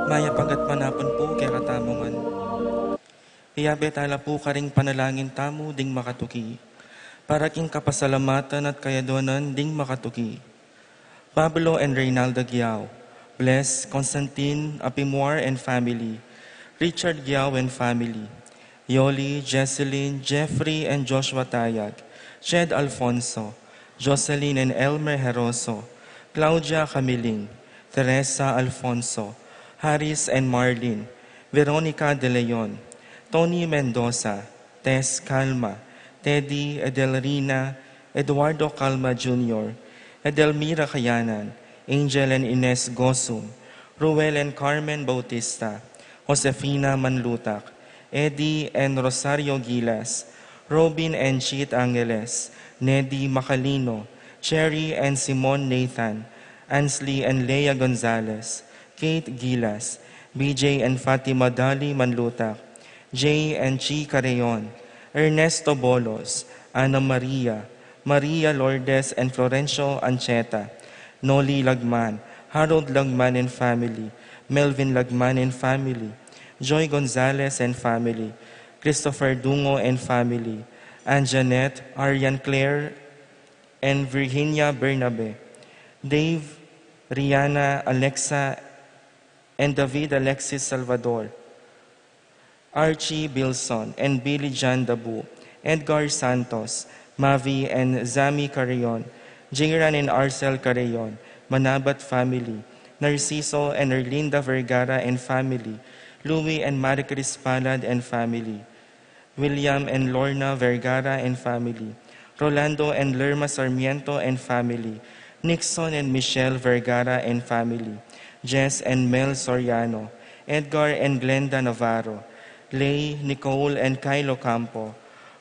Mayap a gatpanapun pu kekatamu ngan. Iyabe tala pu karing panalangin tamu ding makatuki. Para king kapasalamatan at kayaduanan ding makatuki. Pablo and Reynalda Guiao, Bless, Constantine Apimuar and family, Richard Guiao and family, Yoli, Jesselyn, Jeffrey and Joshua Tayag, Jed Alfonso, Jocelyn and Elmer Heroso, Claudia Camiling, Teresa Alfonso, Haris and Marlin, Veronica De Leon, Tony Mendoza, Tess Calma, Teddy, Edelrina, Eduardo Calma Junior, Edelmira Kayanan, Angel and Ines Gosum, Ruel and Carmen Bautista, Josefina Manlutak, Eddie and Rosario Gilas, Robin and Cheet Angeles, Nedy Macalino, Cherry and Simon Nathan, Ansley and Lea Gonzalez, Kate Gilas, B J and Fatima Dali Manlutak, Jay and Chi Carreon, Ernesto Bolos, Ana Maria, Maria Lourdes and Florencio Ancheta, Noli Lagman, Harold Lagman and family, Melvin Lagman and family, Joy Gonzalez and family, Christopher Dungo and family, Anjanette, Arian Claire, and Virginia Bernabe, Dave, Rihanna, Alexa, and David Alexis Salvador, Archie Bilson and Billy John Dabu, Edgar Santos, Mavi and Zami Carrion, Jiran and Arcel Carrion, Manabat family, Narciso and Erlinda Vergara and family, Louie and Maricris Palad and family, William and Lorna Vergara and family, Rolando and Lerma Sarmiento and family, Nixon and Michelle Vergara and family, Jess and Mel Soriano, Edgar and Glenda Navarro, Lay, Nicole and Kylo Campo,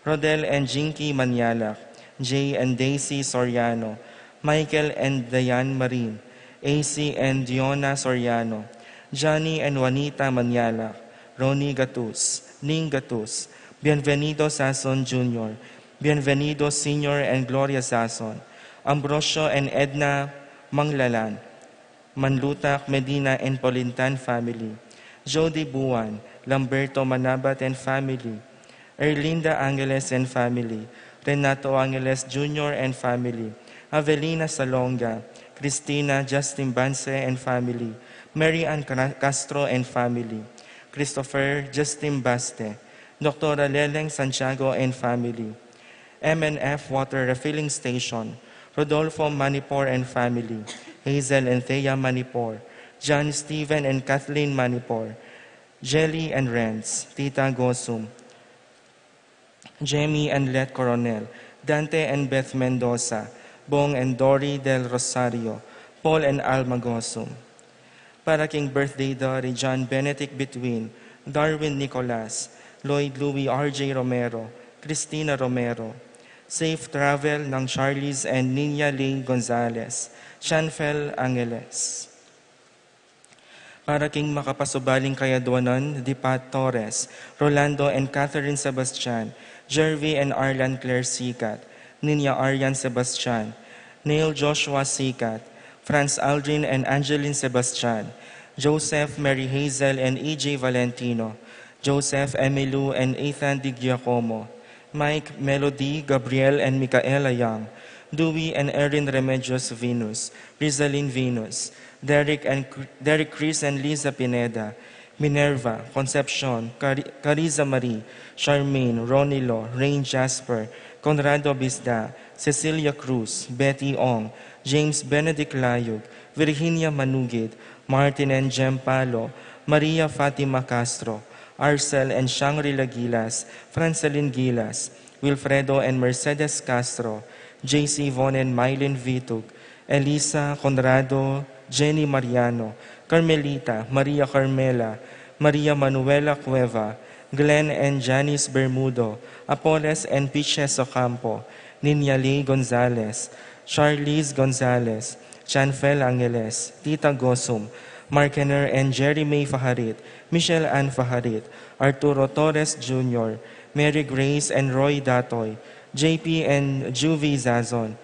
Rodel and Jinky Manialak, Jay and Daisy Soriano, Michael and Diane Marin, A C and Diona Soriano, Johnny and Juanita Manialak, Ronnie Gatus, Ning Gatus, Bienvenido Sason Junior, Bienvenido Senior and Gloria Sason, Ambrosio and Edna Manglalan, Manlutak, Medina and Polintan family, Jody Buan, Lamberto Manabat and family, Erlinda Angeles and family, Renato Angeles Junior and family, Avelina Salonga, Cristina Justin Banse and family, Mary Ann Cra- Castro and family, Christopher Justin Baste, Doctora Leleng Santiago and family, M N F Water Refilling Station, Rodolfo Manipor and family, Hazel and Thea Manipor, John Steven and Kathleen Manipor, Jelly and Renz, Tita Gosum, Jamie and Let Coronel, Dante and Beth Mendoza, Bong and Dory Del Rosario, Paul and Alma Gosum. Para king birthday da ri John Benedict Between, Darwin Nicolas, Lloyd Louis R J Romero, Cristina Romero. Safe travel nang Charlize and Nina Lane Gonzalez, Chanfel Angeles. Para king makapasubaling kayadwanan, Dipat Torres, Rolando and Catherine Sebastian, Jervy and Arlan Claire Sicat, Nina Arian Sebastian, Neil Joshua Sicat, Franz Aldrin and Angeline Sebastian, Joseph Mary Hazel and E J Valentino, Joseph Emilou and Ethan Di Giacomo, Mike, Melody, Gabriel and Micaela Young, Dewey and Erin Remedios Venus, Rizalin Venus, Derek and Cr- Derek Chris and Liza Pineda, Minerva, Concepcion, Cari- Cariza Marie, Charmaine, Ronilo, Rain Jasper, Conrado Bisda, Cecilia Cruz, Betty Ong, James Benedict Layug, Virginia Manugid, Martin and Jem Palo, Maria Fatima Castro, Arcel and Shangri-La Gilas, Francelin Gilas, Wilfredo and Mercedes Castro, J C Von and Mylene Vitug, Elisa Conrado, Jenny Mariano, Carmelita, Maria Carmela, Maria Manuela Cueva, Glenn and Janice Bermudo, Apoles and Piches Ocampo, Nina Lee Gonzalez, Charlize Gonzalez, Chanfel Angeles, Tita Gosum, Markener and Jerry May Fajarit, Michelle Ann Fajarit, Arturo Torres Junior, Mary Grace and Roy Datoy, J P and Juvie Zazon,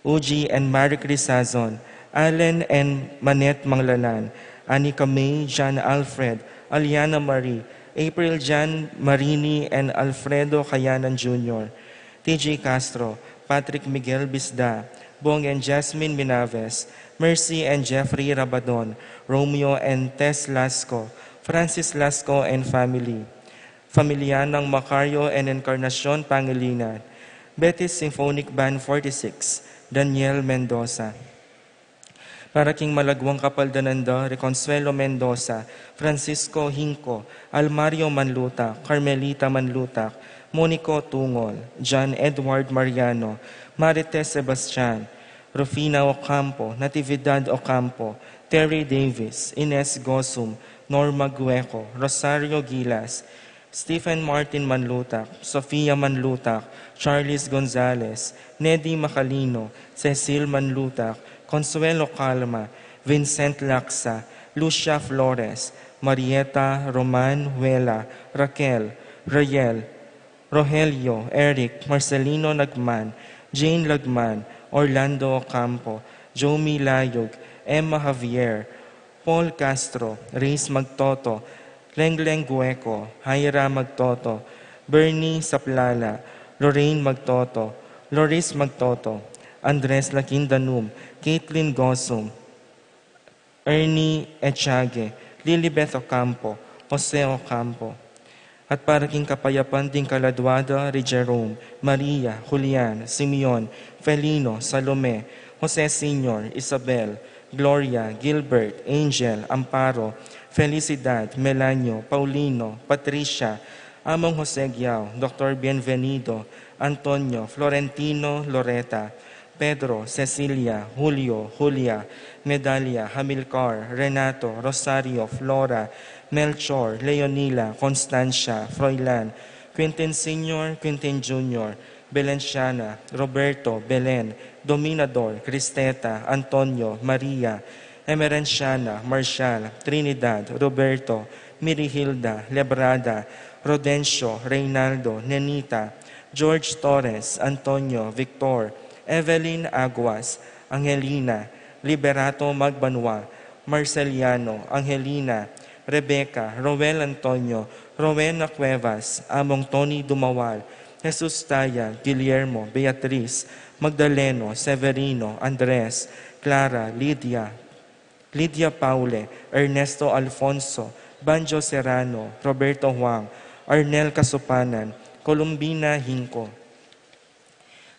Uji and Marie Chris Sazon, Allen and Manette Manglanan, Anika May, John Alfred, Aliana Marie, April Jan Marini, and Alfredo Kayanan Junior, T J Castro, Patrick Miguel Bisda, Bong and Jasmine Minaves, Mercy and Jeffrey Rabadon, Romeo and Tess Lasco, Francis Lasco and family, familia nang Macario and Encarnacion Pangilinan, Betis Symphonic Band forty-six, Daniel Mendoza. Para king malagwang kapaldanan da, Reconsuelo Mendoza, Francisco Hinco, Almario Manlutak, Carmelita Manlutak, Monico Tungol, John Edward Mariano, Marites Sebastian, Rufina Ocampo, Natividad Ocampo, Terry Davis, Ines Gosum, Norma Gueco, Rosario Gilas, Stephen Martin Manlutak, Sofia Manlutak, Charles Gonzales, Nedy Macalino, Cecil Manlutak, Consuelo Calma, Vincent Laksa, Lucia Flores, Marieta, Roman, Wela, Raquel, Rayel, Rogelio, Eric, Marcelino Lagman, Jane Lagman, Orlando Ocampo, Jomi Layug, Emma Javier, Paul Castro, Reyes Magtoto, Lengleng Gueco, Jaira Magtoto, Bernie Saplala, Lorraine Magtoto, Loris Magtoto, Andres Lakindanum, Caitlin Gosum, Ernie Echage, Lilibeth Ocampo, Jose Ocampo. At para king kapayapan ding kaladwa da ri Jerome, Maria, Julian, Simeon, Felino, Salome, Jose Senior, Isabel, Gloria, Gilbert, Angel, Amparo, Felicidad, Melanio, Paulino, Patricia, Among Jose Giao, Doctor Bienvenido, Antonio, Florentino, Loreta, Pedro, Cecilia, Julio, Julia, Medalia, Hamilcar, Renato, Rosario, Flora, Melchor, Leonila, Constancia, Froilan, Quintin Senior, Quintin Junior, Belenciana, Roberto, Belen, Dominador, Cristeta, Antonio, Maria, Emerenciana, Marshal, Trinidad, Roberto, Mirihilda, Lebrada, Rodencio, Reynaldo, Nenita, George Torres, Antonio, Victor, Evelyn Aguas, Angelina, Liberato Magbanua, Marceliano, Angelina, Rebecca, Roel Antonio, Rowena Cuevas, Among Tony Dumawal, Jesus Taya, Guillermo, Beatriz, Magdaleno, Severino, Andres, Clara, Lydia, Lydia Paule, Ernesto Alfonso, Banjo Serrano, Roberto Huang, Arnel Casupanan, Columbina Hinco,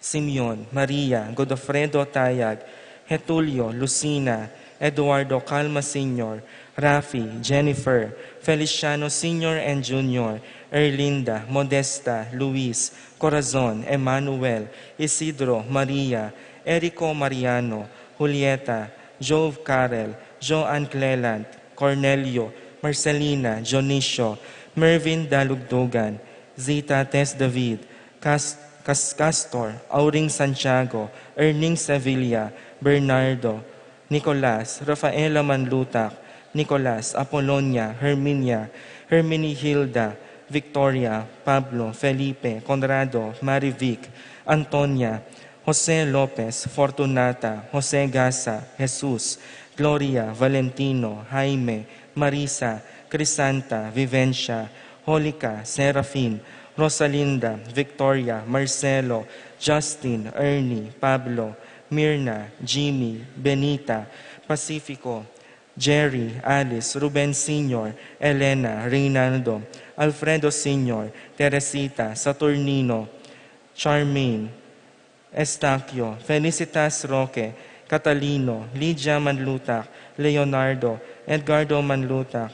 Simeon, Maria, Godofredo Tayag, Getulio, Lucina, Eduardo Calma Senior, Rafi, Jennifer, Feliciano Senior and Junior, Erlinda, Modesta, Luis, Corazon, Emmanuel, Isidro, Maria, Erico Mariano, Julieta, Jove Carel, Joan Cleland, Cornelio, Marcelina, Dionisio, Mervin Dalugdugan, Zita Tess David, Cas-, Cas-, Castor, Auring Santiago, Erning Sevilla, Bernardo, Nicolas, Rafaela Manlutak, Nicolas, Apolonia, Herminia, Herminihilda, Victoria, Pablo, Felipe, Conrado, Marivic, Antonia, Jose Lopez, Fortunata, Jose Gasa, Jesus, Gloria, Valentino, Jaime, Marisa, Crisanta, Vivencia, Holica, Serafin, Rosalinda, Victoria, Marcelo, Justin, Ernie, Pablo, Mirna, Jimmy, Benita, Pacifico, Jerry, Alice, Ruben Senior, Elena, Reynaldo, Alfredo Senior, Teresita, Saturnino, Charmaine, Estaquio, Felicitas Roque, Catalino, Lydia Manlutak, Leonardo, Edgardo Manlutak,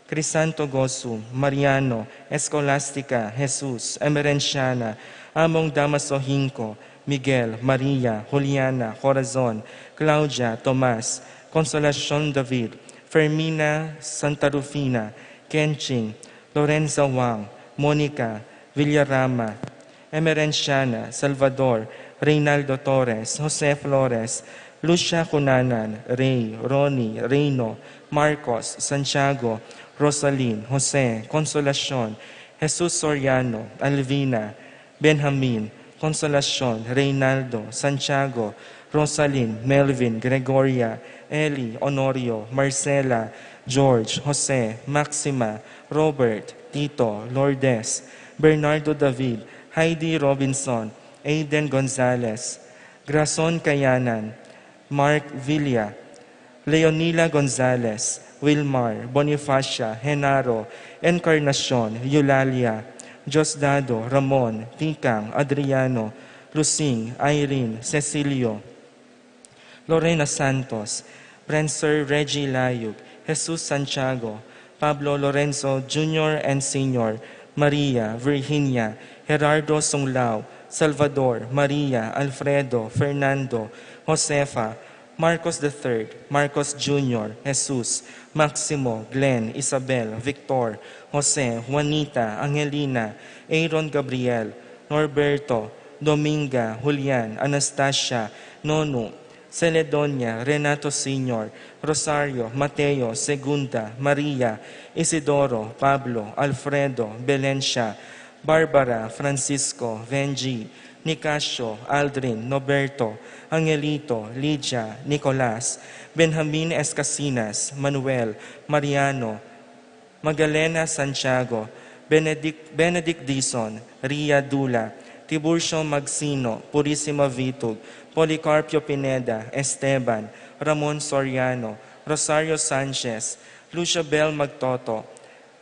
Crisanto Gosu, Mariano, Escolastica, Jesus, Emerenciana, Among Damaso Hinco, Miguel, Maria, Juliana, Corazon, Claudia, Tomas, Consolacion David, Fermina Santa Rufina, Kenching, Lorenza Wang, Monica, Villarama, Emerenciana, Salvador, Reynaldo Torres, Jose Flores, Lucia Cunanan, Rey, Ronnie, Reino, Marcos, Santiago, Rosalin, Jose, Consolacion, Jesus Soriano, Alvina, Benjamin, Consolacion, Reynaldo, Santiago, Rosalin, Melvin, Gregoria, Eli, Honorio, Marcela, George, Jose, Maxima, Robert, Tito, Lourdes, Bernardo David, Heidi Robinson, Aiden Gonzalez, Grason Kayanan, Mark Villa, Leonila Gonzalez, Wilmar, Bonifacia, Genaro, Encarnacion, Eulalia, Diosdado, Ramon, Tikang, Adriano, Lusing, Irene, Cecilio, Lorena Santos, Prancer Reggie Layug, Jesus Santiago, Pablo Lorenzo Junior and Senior, Maria, Virginia, Gerardo Sunglao, Salvador, Maria, Alfredo, Fernando, Josefa, Marcos the third, Marcos Junior, Jesus, Maximo, Glenn, Isabel, Victor, Jose, Juanita, Angelina, Aaron Gabriel, Norberto, Dominga, Julian, Anastasia, Nonu, Celedonia, Renato Senior, Rosario, Mateo, Segunda, Maria, Isidoro, Pablo, Alfredo, Belencia, Barbara, Francisco, Venji, Nicasio, Aldrin, Noberto, Angelito, Lydia, Nicolas, Benjamin Escasinas, Manuel, Mariano, Magdalena Santiago, Benedict, Benedict Dizon, Ria Dula, Tiburcio Magsino, Purisima Vitug, Policarpio Pineda, Esteban, Ramon Soriano, Rosario Sanchez, Lucia Bel Magtoto,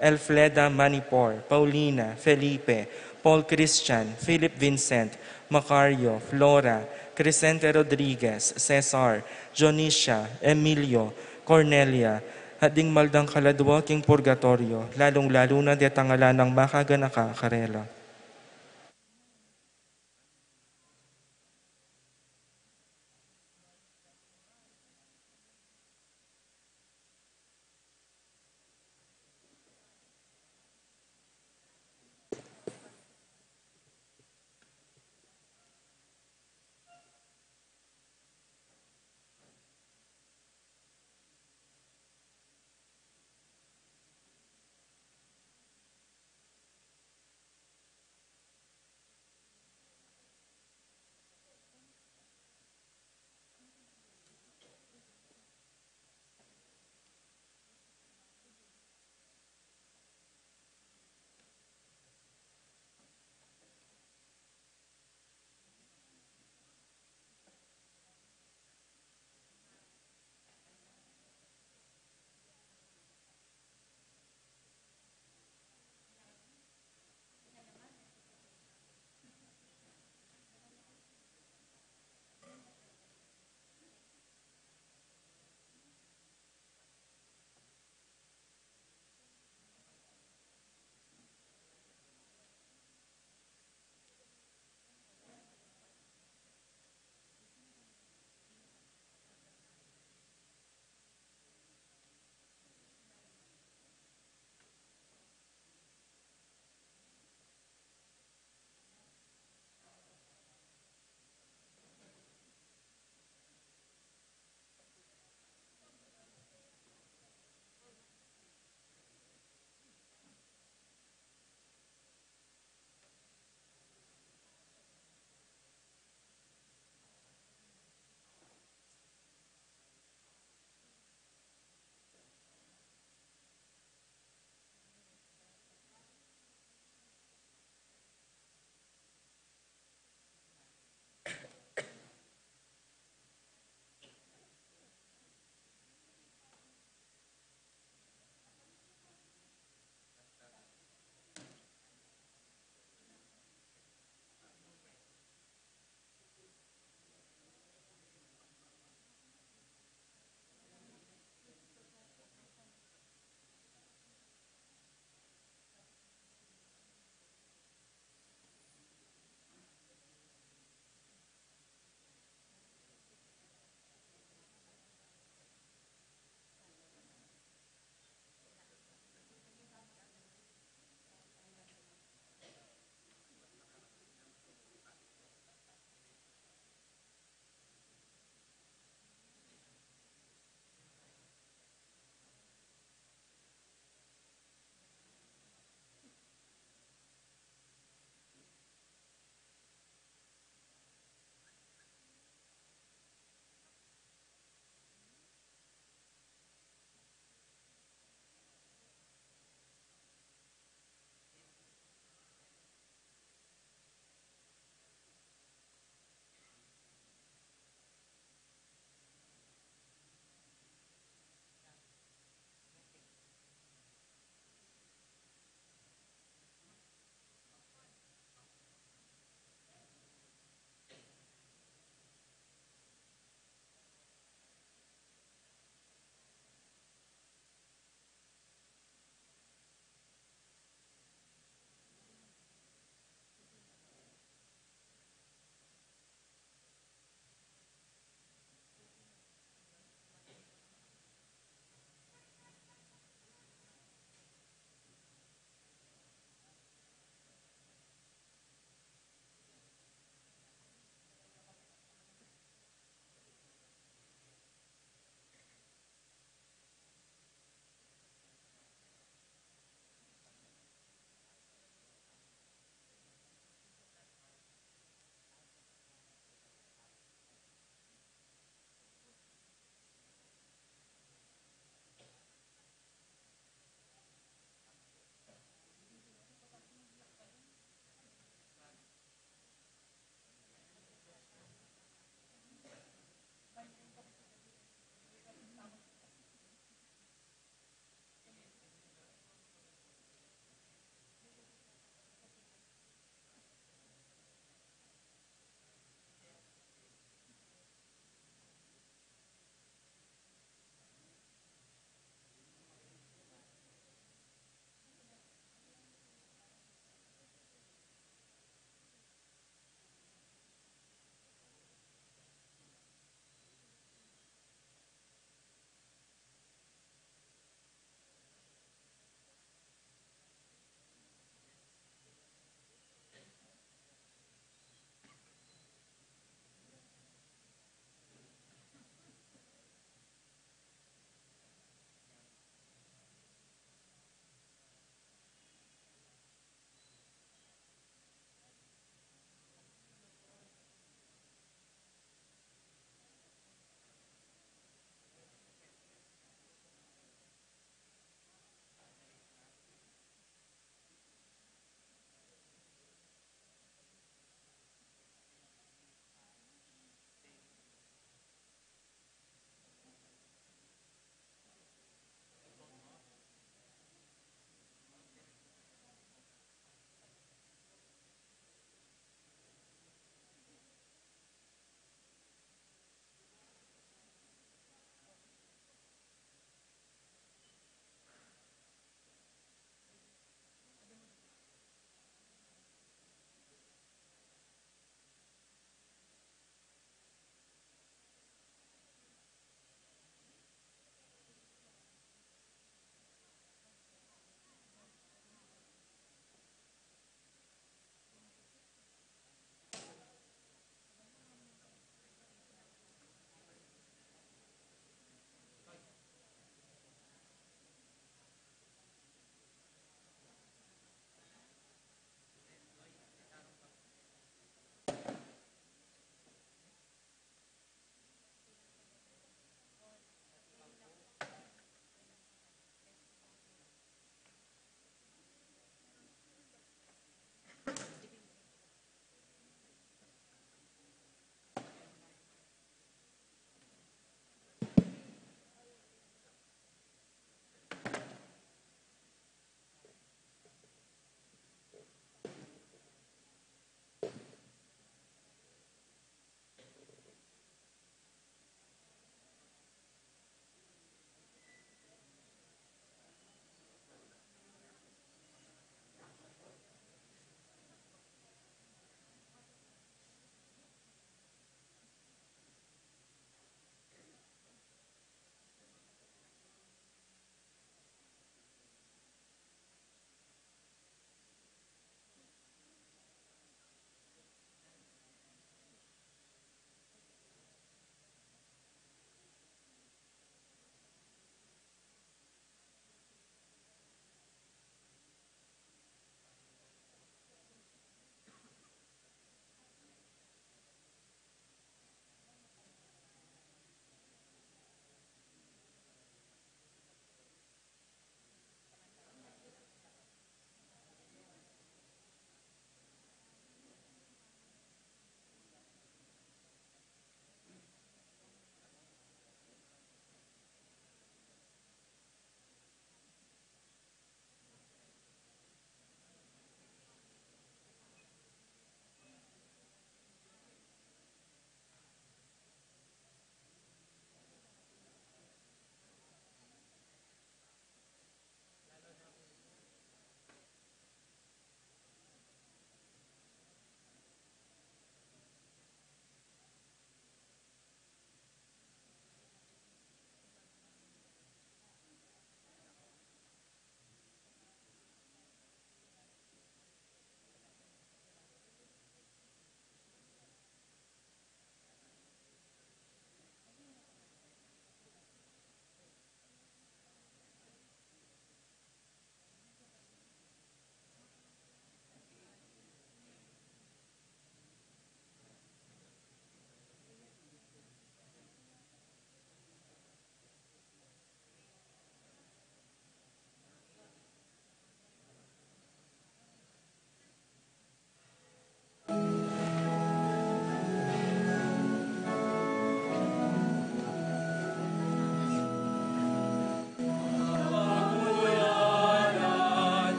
Elfleda Manipor, Paulina, Felipe, Paul Christian, Philip Vincent, Macario, Flora, Crescente Rodriguez, Cesar, Dionisia, Emilio, Cornelia, at ding maldang kaladua king purgatorio, lalung-lalu na detang ala nang makaganaka karela.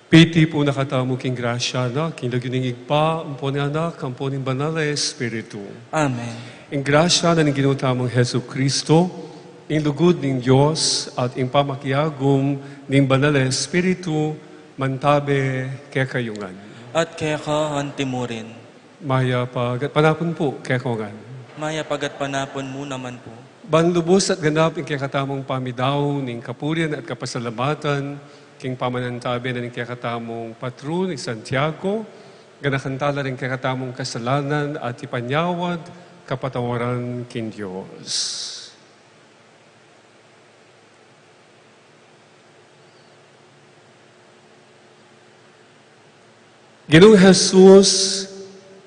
Piti pu na katamu king grasya na, king lagyu ning Ibpa, ampo ning Anak, ampo ning Banal a Espiritu. Amen. Ing grasya na ning Ginu tamung Jesucristo, ing lugud ning Dios, at ing pamakiagum ning Banal a Espiritu, mantabe kekayu ngan. At keka antimurin. Mayap a gatpanapun pu kekayu ngan. Mayap a gatpanapun mu naman pu. Ban lubus at ganap ing kekatamung pamidaun ning kapurian at kapasalamatan, king pamanantabe na ning kekatamung patrun, i Santiago, ganakan tala ring kekatamung kasalanan at ipanyawad kapatawaran king Dios. Ginung Jesus,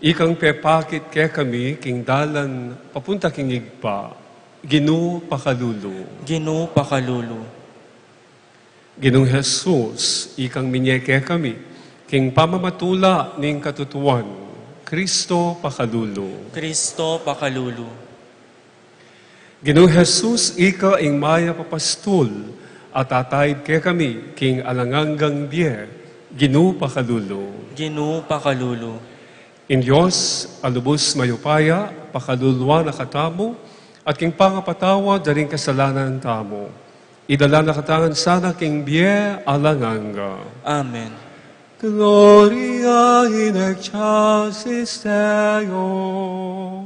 ikang pepakit kekami king dalan papunta king Ibpa, Ginu pakalulu. Ginu pakalulu. Ginung Jesus, ikang minye kekami king pamamatula ning katutuan, Kristo pakalulu. Kristo pakalulu. Ginung Jesus, ika ing mayap a pastul, at ataib kekami king alang anggang bie, Ginu pakalulu. Ginu pakalulu. Ing Dios a lubus mayupaya, pakaluluan na katamu, at king pangapatawad da ring kasalanan tamu, idala na katamu ngan sana king bie alang angga. Amen. Gloria in excelsis Deo.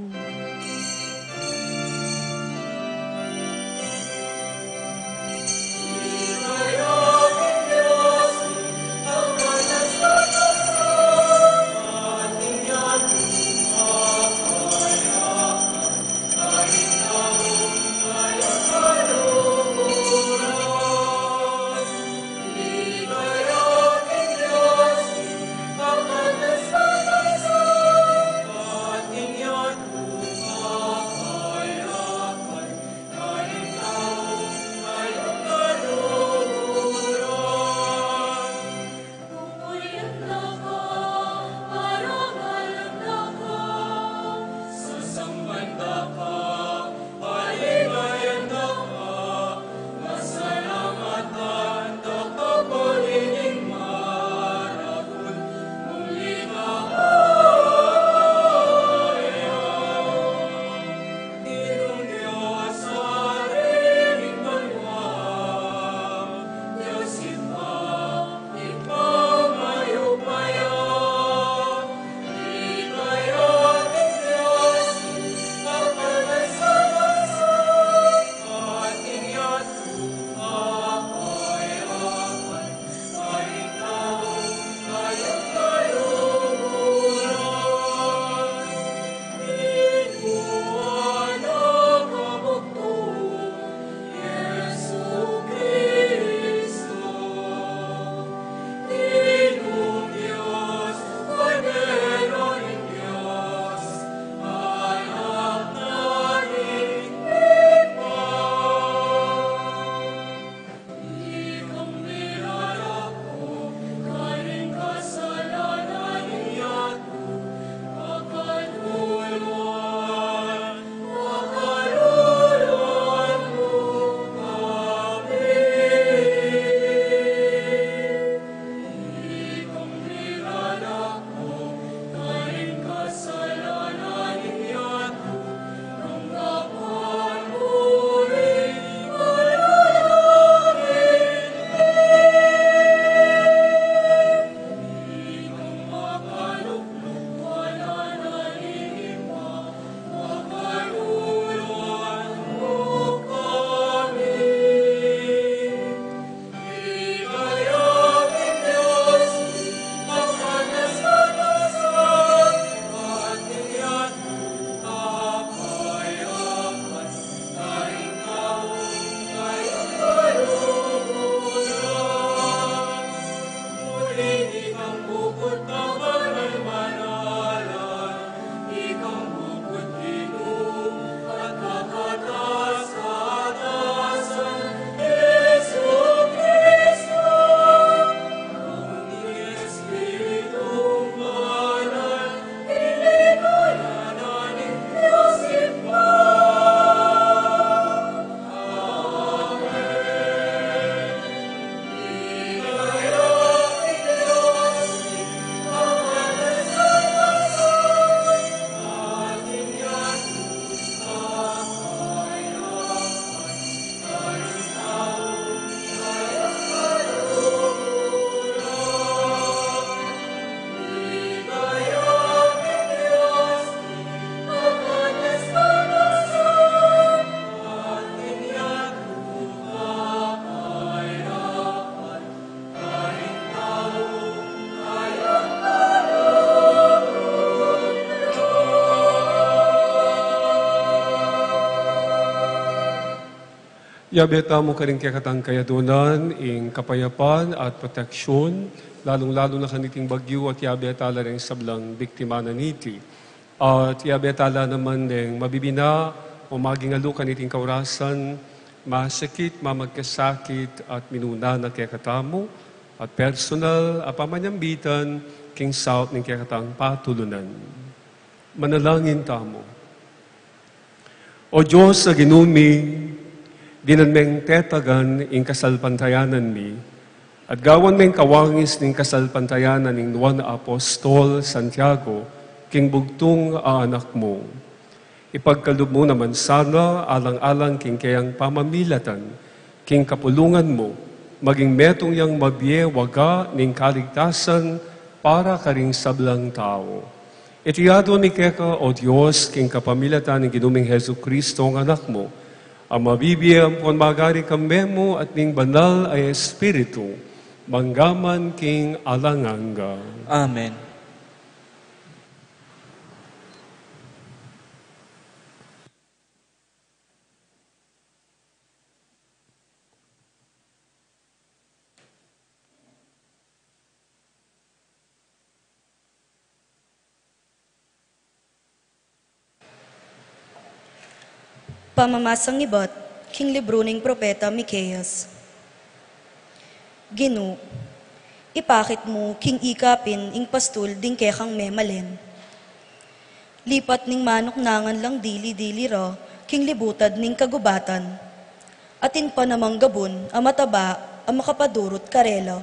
Yabe tamu karing kekatang kayadunan ing kapayapan at proteksyon, lalung-lalu na kaniting bagyu, at yabe tala ring sablang biktima na niti. At yabe tala naman deng mabibina o maging alu kaniting kaurasan, masakit, mamagkasakit, at minuna na kekatamu, at personal a pamanyambitan king saup ning kekatang patulunan. Manalangin tamu. O Dios a Ginu mi, dinan meng tetagan ing kasalpantayanan mi, at gawan meng kawangis ning kasalpantayanan ning nuan a apostol Santiago, king bugtung a anak mu. Ipagkalub mu naman sana, alang-alang king keyang pamamilatan, king kapulungan mu, maging metung yang mabie waga ning kaligtasan para karing sablang tau. Iti adwan mi keka, O Dios, king kapamilatan ning Ginu ming Jesucristo, ing Anak mu, a mabibie ampon magari kambe mu at ning Banal a Espiritu, mangga man king alang angga. Amen. Pamamasang ibat king libru ning propeta Miqueas. Ginu, ipakit mu king ika pin ing pastul ding kekang memalen. Lipat ning manuknangan lang dili-dili ra king libutad ning kagubatan. Atin pa namang gabun a mataba a makapadurut karela.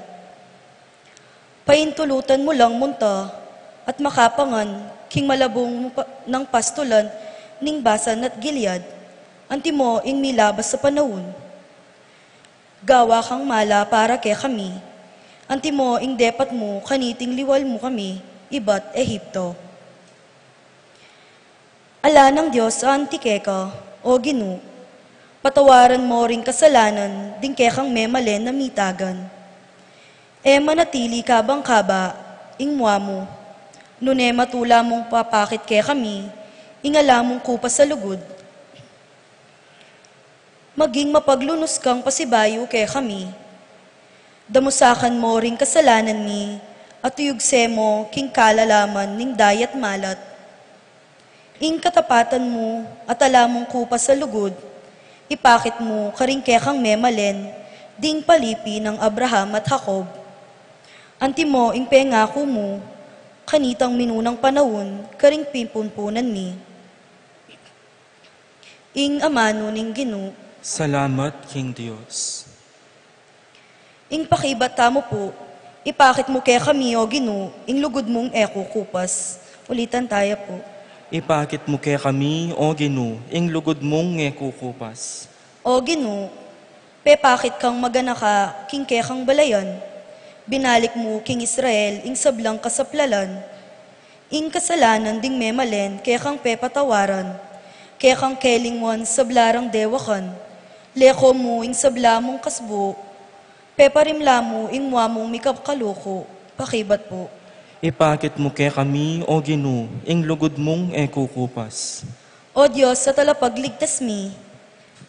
Paintulutan mu lang munta at makapangan king malabung pa-, nang pastulan ning Basan at Gilead, antimo ing milabas a panaun. Gawa kang mala para kekami, antimo ing depat mu kaniting liwal mu kami ibat Egipto. Ala nang Dios anti keka, O Ginu, patawaran mo ring kasalanan ding kekang memalen a mitagan. E manatili kabang-kaba ing mua mu, nune matula mung papakit kekami ing ala mung kupas a lugud. Maging mapaglunus kang pasibayu kekami. Damusakan mo ring kasalanan mi, at tuyugse mo king kalalaman ning dayat malat. Ing katapatan mu at ala mung kupas a lugud, ipakit mu karing kekang memalen ding palipi nang Abraham at Jacob. Antimo ing pengaku mu kanitang minunang panaun karing pipumpunan mi. Ing amanu ning Ginu. Salamat king Dios. Ing pakibat tamu pu, ipakit mu kekami, O Ginu, ing lugud mung e kukupas. Ulitan taya pu. Ipakit mu kekami, O Ginu, ing lugud mung e kukupas. O Ginu, pepakit kang maganaka king kekang balayan, binalik mu king Israel ing sablang kasaplalan. Ing kasalanan ding memalen kekang pepatawaran, kekang kelingwan sabla rang dewakan, leko mu ing sabla mung kasbu, peparimla mu ing mua mung mikakaluku, pakibat pu. Ipakit mu kekami, O Ginu, ing lugud mung e kukupas. O Dios a talapagligtas mi,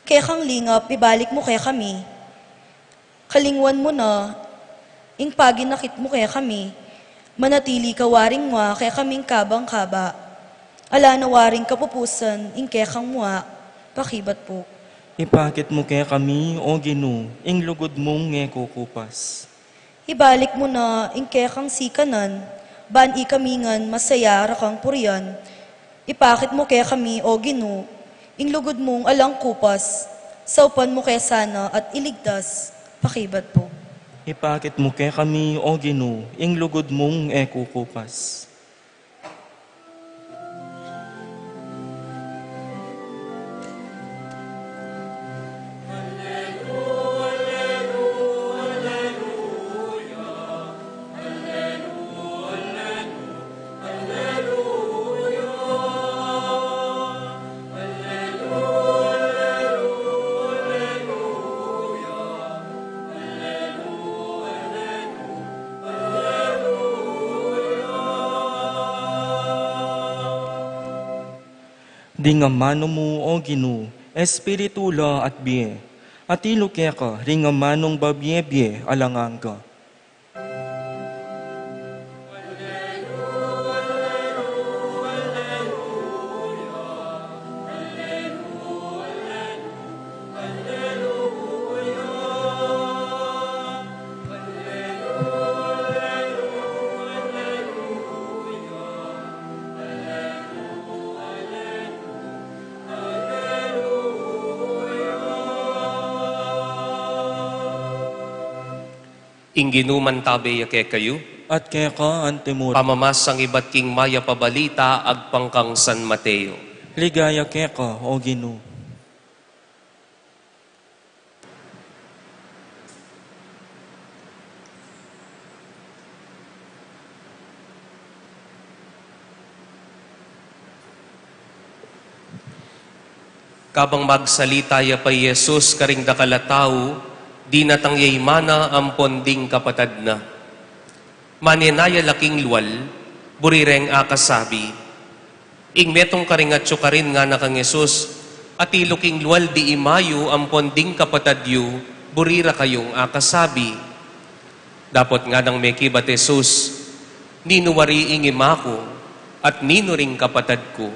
kekang lingap ibalik mu kekami. Kalingwan mu na ing paginakit mu kekami, manatili ka waring mua kekaming kabang-kaba. Ala na waring kapupusan ing kekang mua, pakibat pu. Ipakit mu kekami, O Ginu, ing lugud mung e kukupas. Ibalik mu na ing kekang sikanan, ban ikami ngan masaya ra kang purian. Ipakit mu kekami, O Ginu, ing lugud mung alang kupas, saupan mu ke sana at iligtas, pakibat pu. Ipakit mu kekami, O Ginu, ing lugud mung e kukupas. Ding amanu mu, O Ginu, espiritu la at bie. Atilu keka ring amanung babie-bie alang angga. Ing Ginu mantabe ya kekayu. At keka antimurin. Pamamasang ibat king mayap a balita agpang kang San Mateo. Ligaya keka, O Ginu. Kabang magsalita ya pa i Jesus karing dakal a tau, dinatang ya i ima na ampon ding kapatad na. Manenaya la king lual, buri reng akasabi. Ing metung karing atyu karin ngana kang Jesus, atilu king lual di ima yu ampon ding kapatad yu, buri ra kayung akasabi. Dapot nganang mekibat Jesus, ninu wari ing ima ku, at ninu ring kapatad ku?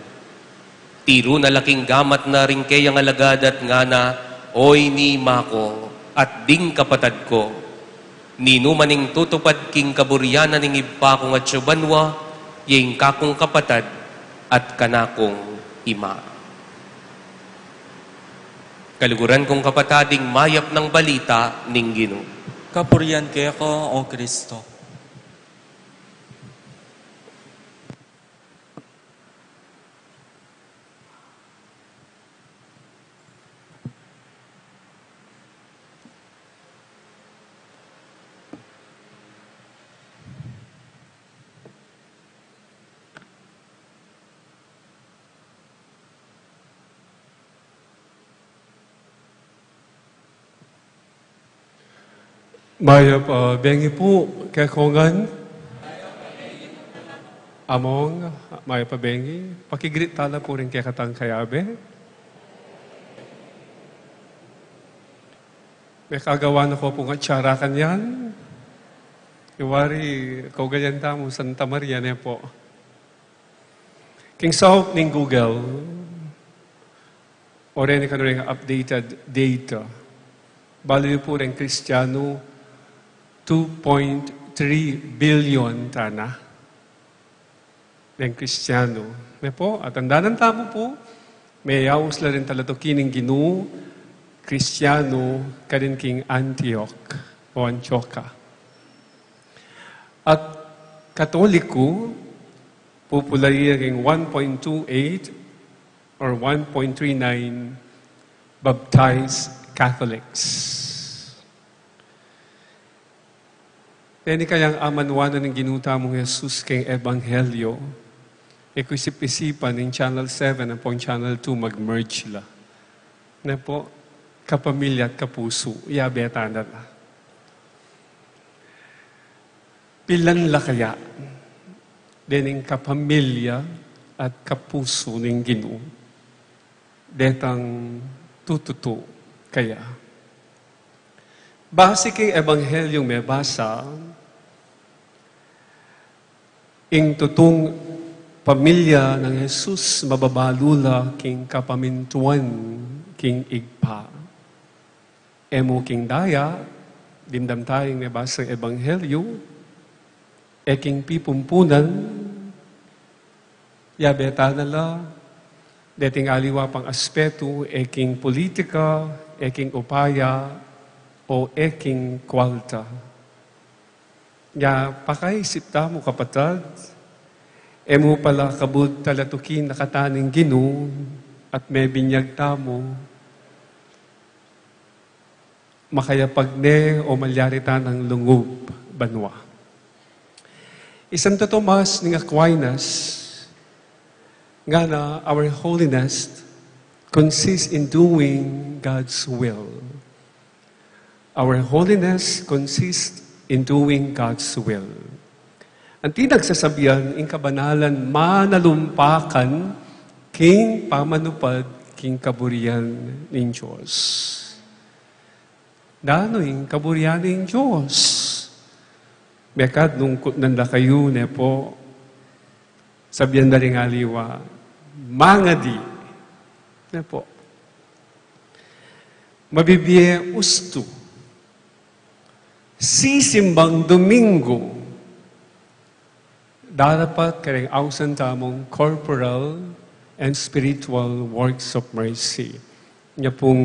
Tiru na la king gamat na ring keyang alagad at ngana, Oy ni ima ku, at ding kapatad ku. Ninu man ing tutupad king kaburian na ning Ibpa kung atyu banua, ya ing kakung kapatad at kanakung ima. Kaluguran kung kapatad, ing mayap nang balita ning Ginu. Kapurian keka, O Kristo. Mayap a bengi pu kekongan. Among, mayap a bengi. Paki-greet tala pu ring kekatang kayabe. Mekagawa na ko pung atsara kanyan. Iwari, kaugayan tamu Santa Maria, ne pu. King saup ning Google, o reni kanu ring updated data, balu yu pu reng Kristiyanu, two point three billion tana reng Kristiyanu. Ne pu, at andanan tamu pu, meyaus la ring talatuki ning Ginu, Kristiyanu, karin king Antioch o Antioca. At Katoliku, pupulayi king one point two eight or one point three nine baptized Catholics. Teni kayang amanuan na ning Ginu tamung Jesus king Ebanghelyo, e ku isip-isipan ing Channel seven ampong Channel two mag-merge la. Ne pu, kapamilya at kapusu, yabe tana la. Pilan la kaya dening kapamilya at kapusu ning Ginu detang tututu kaya? Base king Ebanghelyung mebasa, ing tutung pamilya nang Jesus mababalu la king kapamintuan king Ibpa. E mu king daya, dimdam taya ing mebasang Ebanghelyu, e king pipumpunan, yabe tana la, deting aliwa pang aspetu, e king politika, e king upaya, o e king kwalta. Nya, pakaisip tamu, kapatad, e mu pala kabud talatukin a kata ning Ginu at mebinyag tamu, makayapag ne o malyari tanang lungub banua. I Santo Tomas ning Aquinas, ngana, our holiness consists in doing God's will. Our holiness consists in doing God's will. Anti nagsasabian, ing kabanalan manalumpakan king pamanupad king kaburian ning Dios. Nanu ing kaburian ning Dios? Mekad nung kutnan da kayu, ne pu, sabian da ring aliwa, mangadi, ne pu, mabibie ustu, sisimbang Domingo, darapat kareng ausan tamung corporal and spiritual works of mercy. Nya pung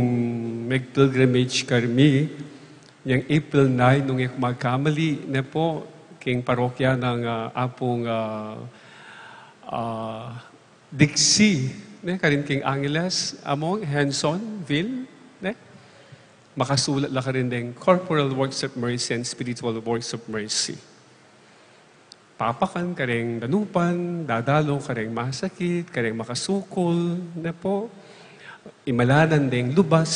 meg-pilgrimage karmi, yang April nine, nung e ku magkamali, ne pu, king parokya nang, ah, Apung, ah, ah, Dixie, ne, karin king Angeles, among Hensonville, ne? Makasulat la karin deng corporal works of mercy and spiritual works of mercy. Papakan kareng danupan, dadalo kareng masakit, kareng makasukul, ne pu. Imalanan deng lubas,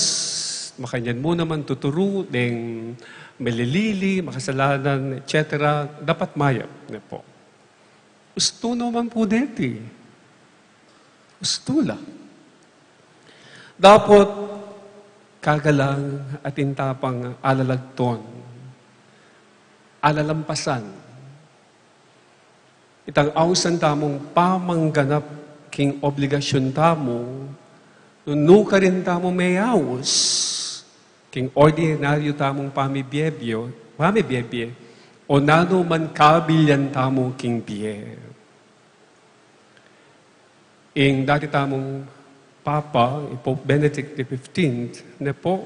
makanyan mu naman tuturu deng malilili, makasalanan, et cetera. Dapat mayap, ne pu. Ustu no man pu deti. Ustu la. Dapot kagalang atin ta pang alalagton, alalampasan itang ausan tamung pamangganap king obligasyun tamu, nung nukarin tamu meyaus king ordinaryu tamung pamibiebie, pamibiebie, o nanu man kabilyan tamu king bie. Ing dati tamung Papa, i Pope Benedict the fifteenth, ne pu,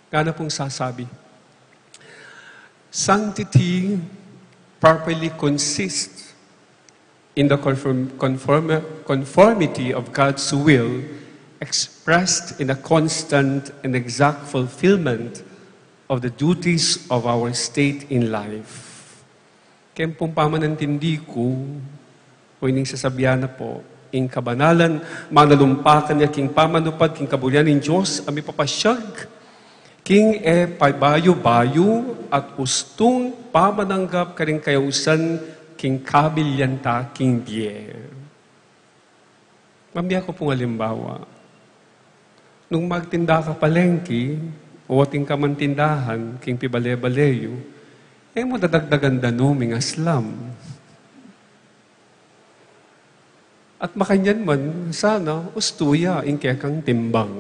ngana pung sasabi, "Sanctity properly consists in the conform-, conform-, conformity of God's will expressed in a constant and exact fulfillment of the duties of our state in life." Keng pung pamanintindi ku, o ining sasabian na pu, ing kabanalan, manalumpakan ya king pamanupad king kaburian ning Dios a mipapasyag king e pabayu-bayu at ustung pamananggap karing kayausan king kabilyan ta king bie. Mamie ku pung alimbawa. Nung magtinda ka palengki, o atin ka man tindahan, king pibale-bale yu, e mu dadagdagan danum ing aslam. At makanyan man, sana, ustu ya ing kekang timbang.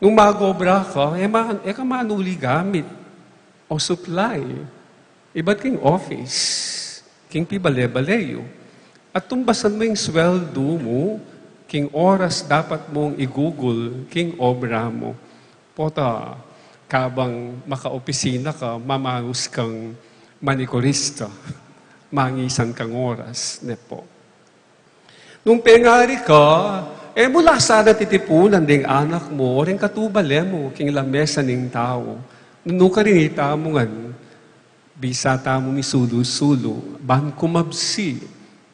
Nung mag-obra ka, e man, e ka manuli gamit o supply, ibat king office, king pibale-bale yu. At tumbasan mu ing sweldu mu, king oras dapat mung igugul, king obra mu. Pota, kabang makaopisina ka, mamaus kang manikurista, mangisan kang oras, ne pu. Nung pengari ka, e mu la sana titipunan deng anak mu, o reng katubale mu, king lamesa ning tau. Nung nukarin itamu ngan, bisa tamu misulu-sulu, ban kumabsi,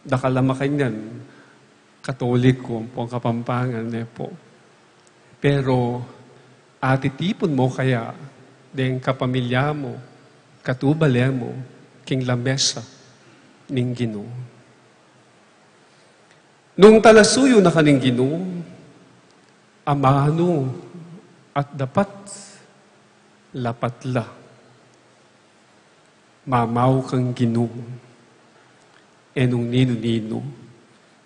dakal a makanyan, Katoliko, ampong Kapampangan, ne pu. Pero, atitipun mu kaya, deng kapamilya mu, katubale mu, king lamesa ning Ginu. Nung talasuyu na ka ning Ginu, amanu at dapat, lapat la. Mamaw kang Ginu. E nung ninu-ninu.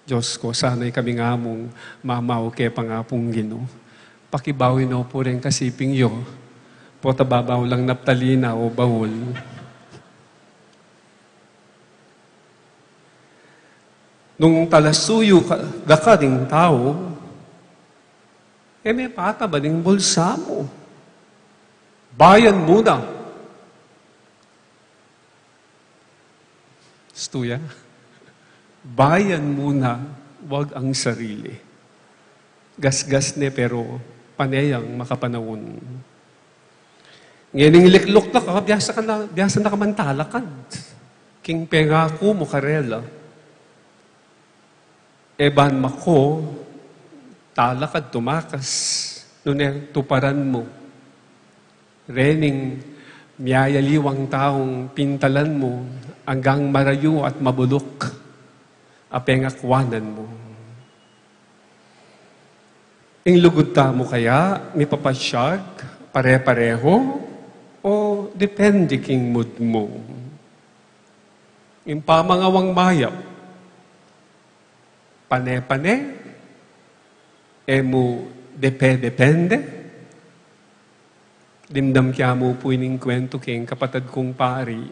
Dios ko, sana ikami ngan mung mamaw ke pa nga pung Ginu. Pakibawi no pu reng kasiping yu. Pota babaw lang naptalina o baul. Nung talasuyu ka, daka ding tau, e me pataba ding bulsa mu. Bayan muna. Ustu ya. Bayan muna, wag ang sarili. Gasgas ne, pero pane yang makapanaun. Ngening likluk na ka, biasa ka na, biasa na ka man talakad. King pengaku mu karela. E ban mako, talakad tumakas, nune tuparan mu rening miyayaliwang taung pintalan mu, anggang marayu at mabuluk a pengakwanan mu. Ing lugud tamu kaya mipapasyag pare-pareho o depende king mood mu? Ing pamangawang mayap, pane-pane, e mu depe-depende? Dimdam ke mu pu ining kwentu king kapatad kung pari.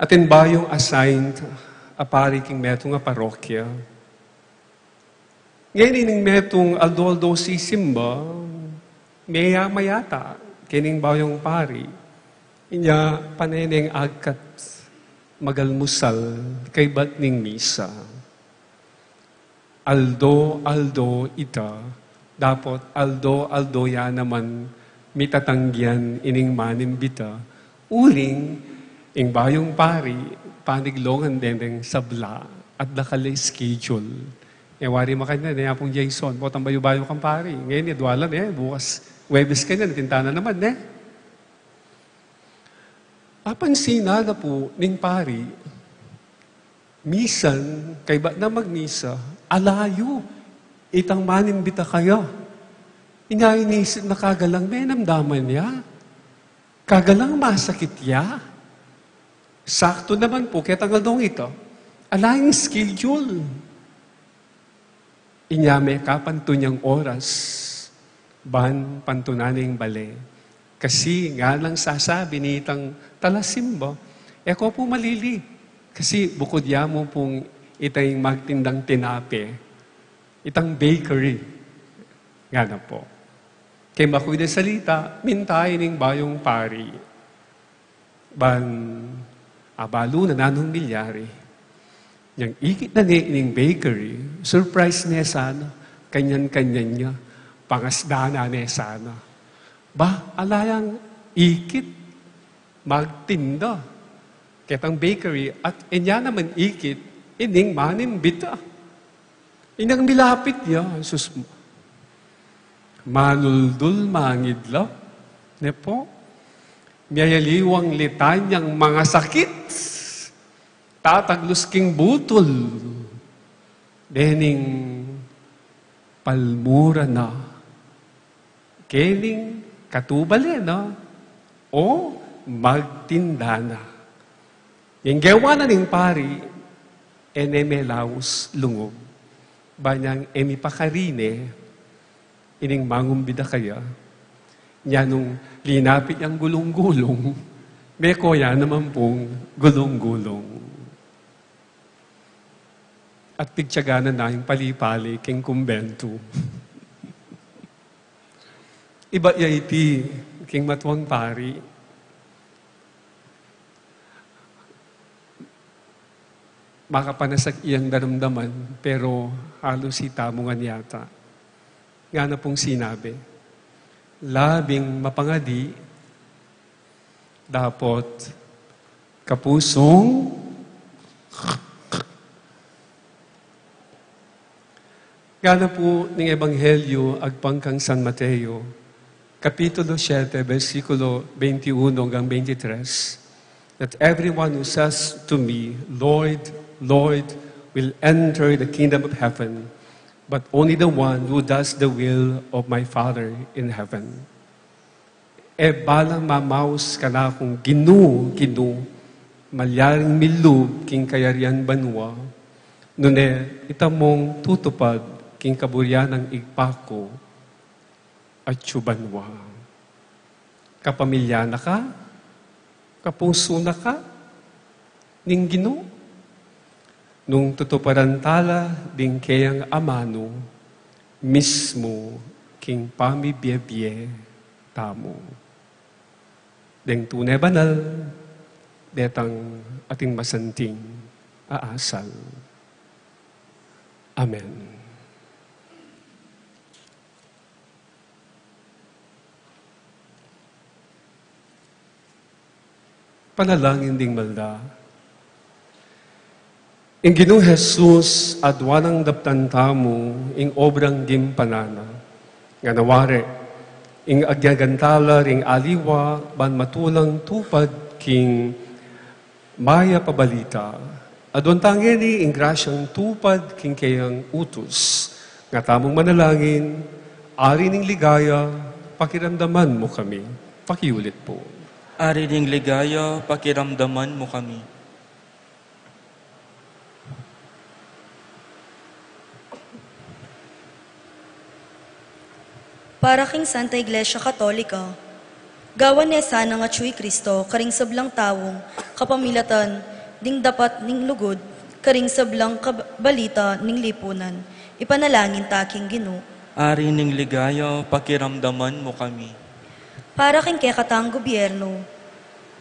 Atin bayung assigned a pari king metung a parokya. Ngeni ning metung aldo-aldo sisimba, meyama yata kening bayung pari. Inya pane neng agkat magalmusal kaybat ning misa. Aldo-aldo ita, dapot aldo-aldo ya naman mitatanggian ining manimbita. Uling ing bayung pari, paniglongan deng sabla at dakal a schedule. E wari makanyan, e, Apung Jason, potang bayu-bayu kang pari. Ngeni, dwalan, e, bukas Huwebes kanyan, tinta na naman, e. Apansinan na pu ning pari, misan, kaybat na magmisa, alayu itang manimbita kaya. Inya inisip na kagalang menamdaman ya. Kagalang masakit ya. Saktu naman pu, ketang aldong ita, ala yang schedule. Inya mekapantun yang oras, ban pantunan ing bale. Kasi ngana nang sasabi nitang talasimba, e ko pu malili. Kasi bukud ya mu pung itang magtindang tinape, itang bakery. Ngana pu. Keng makuid a salita, minta ining bayung pari. Ban abalu na nanung milyari. Nyang ikit na ne ining bakery, surprise ne sana, kanyan-kanyan ya, pangasdanan ne sana. Ba, ala yang ikit magtinda ketang bakery at inya naman ikit ining manimbita. Inyang milapit ya, sus, manuldul, mangidlap, ne pu? Miyayaliwang litanyang mangasakit, tataglus king butul, dening palmura na kening katubale na o magtinda na. Ing gewa na ning pari, e ne melaus lungub. Ba nyang e mipakarine ining mangumbida kaya. Nya nung linapit yang gulung-gulung, meko ya naman pung gulung-gulung. At pigtiyagan na ing pali-pali king kumbentu. Ibat ya iti king matuang pari. Makapanasak iyang daramdaman, pero halus itamu ngan yata. Ngana pung sinabi, labing mapangadi, dapot kapusung. Ngana pu ning Ebanghelyo agpang kang San Mateo, Kapitulo siete, bersikulo twenty-uno hanggang twenty-tres, that everyone who says to me, "Lord, Lord," will enter the kingdom of heaven, but only the one who does the will of my Father in heaven. E balang mamaus kanakung, "Ginu, Ginu," malyaring milub king kayarian banua, nune ita mung tutupad king kaburian nang Ibpa ku atsu banua. Kapamilya na ka? Kapusu na ka ning Ginu? Nung tutuparan tala ding keyang amanu mismu king pamibie-bie tamu. Deng tune banal, detang ating masanting a asal. Amen. Panalangin ding malda. Ing Ginung Jesus, adwa nang daptan tamu ing obrang gimpanan na, ngana wari, ing agyagan tala ring aliwa ban matulang tupad king mayap a balita. Adwan ta ngeni ing grasyang tupad king keyang utus, Nga tamung manalangin. Ari ning ligaya, pakiramdaman mu kami. Pakiulit pu. Ari ning ligaya, pakiramdaman mu kami. Para king Santa Iglesia Katolika, gawan ne sanang atyu i Kristo karing sablang taung kapamilatan ding dapat ning lugud karing sablang kabalita ning lipunan. Ipanalangin ta king Ginu. Ari ning ligaya, pakiramdaman mu kami. Para king kekatang gobyerno,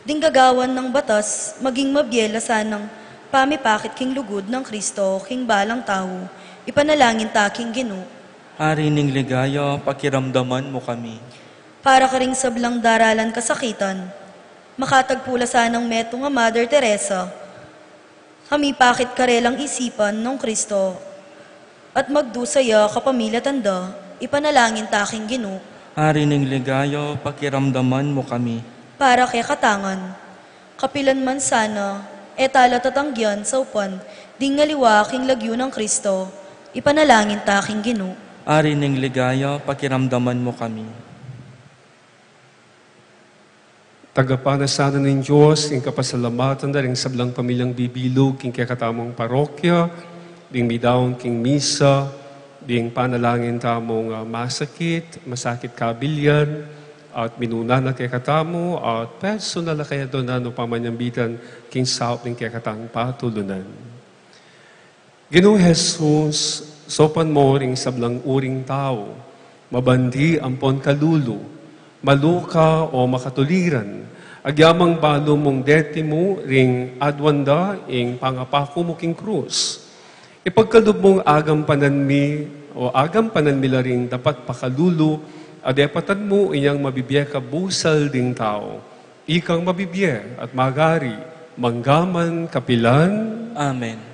ding gagawan nang batas, maging mabie la sanang pamipakit king lugud nang Kristo king balang tau. Ipanalangin ta king Ginu. Ari ning ligaya, pakiramdaman mu kami. Para karing sablang daralan kasakitan, makatagpu la sanang metung a Mother Teresa a mipakit karelang isipan nong Kristo, at magdusa ya kapamilatan da. Ipanalangin ta king Ginu. Ari ning ligaya, pakiramdaman mu kami. Para kekatang ngan, kapilan man sana, e tala tatanggian saupan ding aliwa king lagyu nang Kristo. Ipanalangin ta king Ginu. Ari ning ligaya, pakiramdaman mu kami. Tagapa na sana ning Dios ing kapasalamatan da ring sablang pamilyang bibilug king kekatamung parokya, ding midaun king misa, ding panalangin tamung, ah, masakit, masakit kabilyan, at minuna na kekatamu, at personal a kaya do na no pamanyambitan king saup ning kekatang patulunan. Ginung Jesus, saupan mu ring sablang uring tau, mabandi ampon kalulu, maluka o makatuliran, agyamang balu mung deti mu ring aduan da ing pangapaku mu king krus. Ipagkalub mung agampanan mi, o agampanan mi la ring dapat pakalulu, a depatan mu inyang mabibie kabusal ding tau. Ikang mabibie at magari, manggaman kapilan. Amen.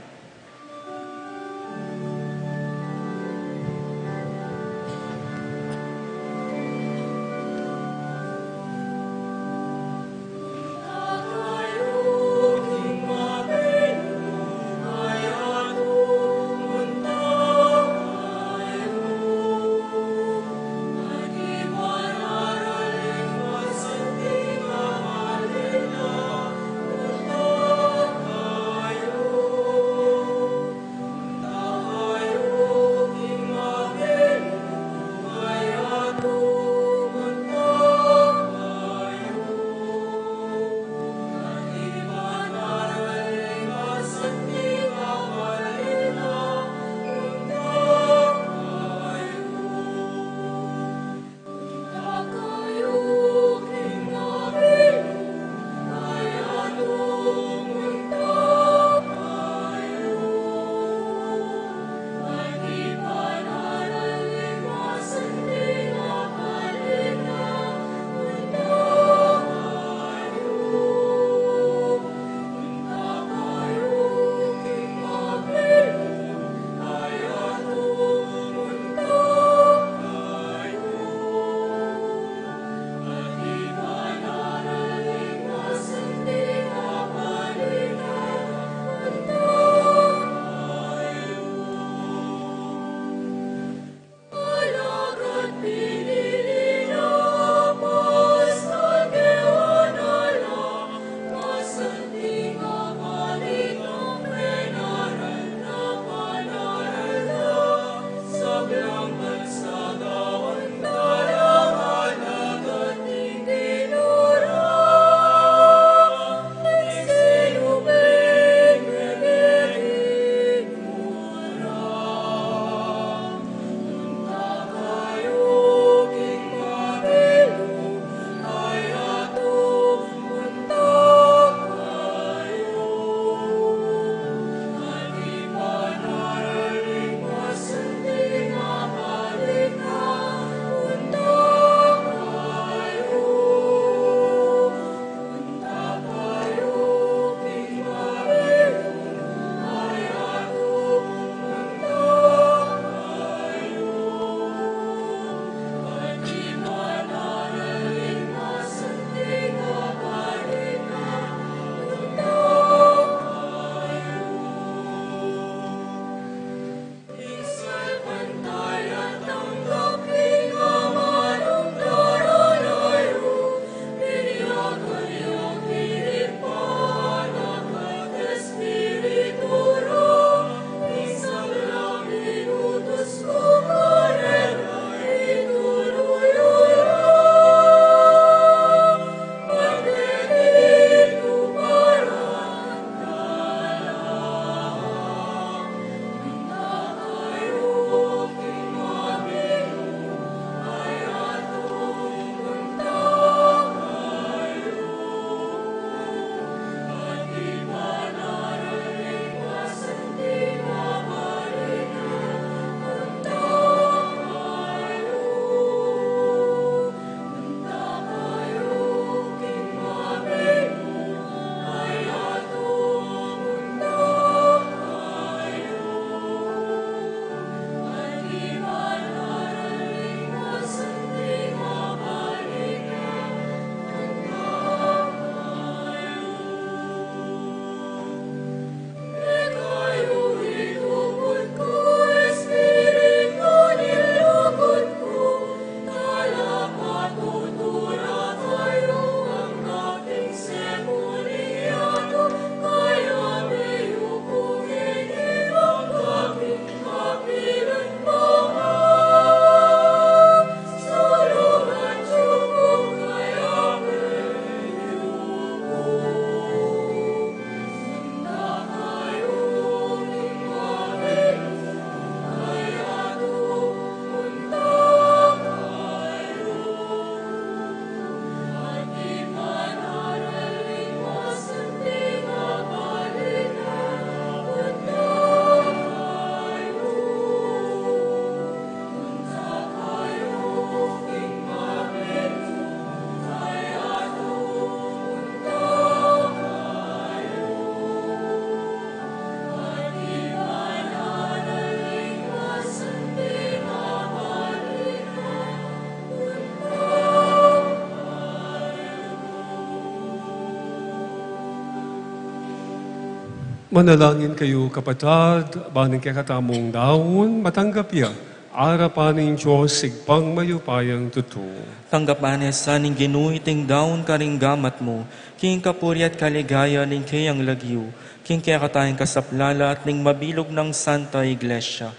Manalangin kayu, kapatad, ban ing kekatamung daun, matanggap ya arapan ning Dios, Ibpang mayupayang tutu. Tanggapan na sa ning Ginu iting daun karing gamat mu, king kapurian at kaligayan ning keyang lagyu, king kekatang kasaplalan at ning mabilug nang Santa Iglesia.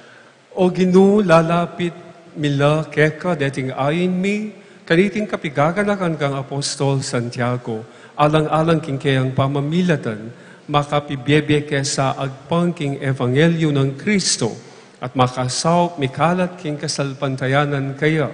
O Ginu, lalapit mi la keka deting ain mi, kaniting kapigaganakan kang Apostol Santiago, alang-alang king keyang pamamilatan, makapibiebie ke sa agpang king ebanghelyu nang Kristo, at makasaup mikalat king kasalpantayanan keya.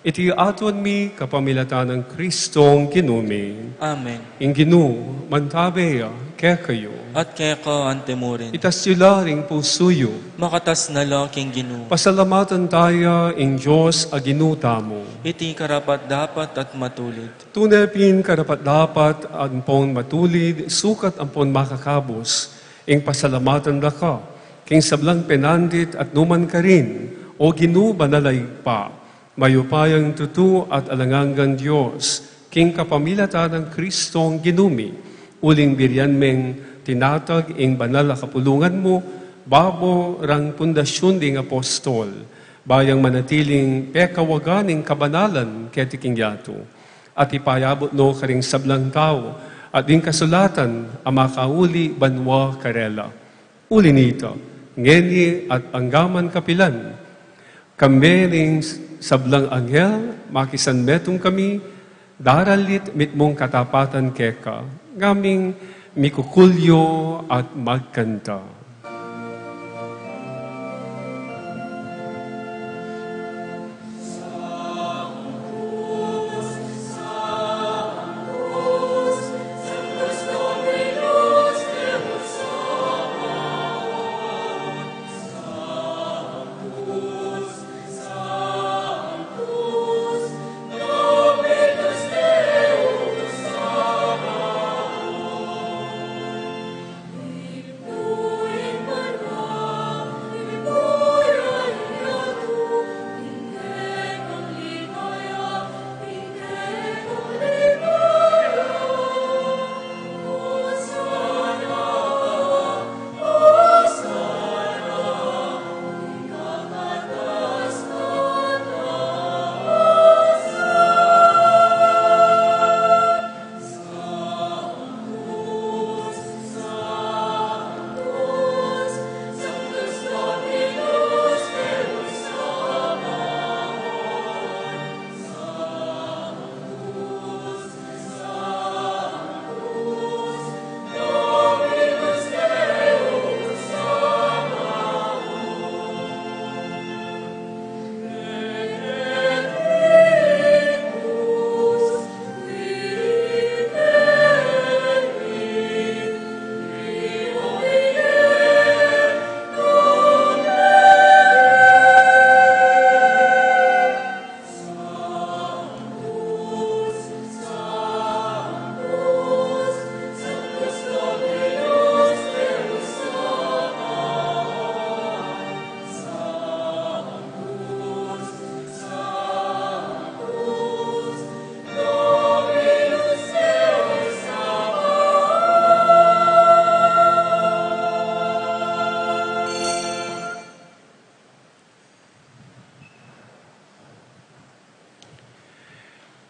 Iti aduan mi kapamilatan nang Kristong Ginu mi. Amen. Ing Ginu mantabe ya kekayu. At keka antimurin. Itas yu la ring pusu yu. Makatas na la king Ginu. Pasalamatan taya ing Dios a Ginu tamu. Iti karapat-dapat at matulid. Tune pin karapat-dapat ampon matulid, sukat ampon makakabus, ing pasalamatan da ka king sablang penandit at nukarin, O Ginu, banal a Ibpa, mayupayang tutu at alang anggang Dios, king kapamilatan nang Kristong Ginu mi, uling birian meng tinatag ing banal a kapulungan mu, babo rang pundasyun ding apostol, ba yang manatiling pekawagan ning kabanalan keti king yatu. At ipayabut no karing sablang tau, at ding kasulatan a makauli banua karela. Uli nita, ngeni at anggaman kapilan, kambe ning sablang anghel, makisanmetung kami, daralit mitmung katapatan keka, ngaming mikukulyu at magkanta.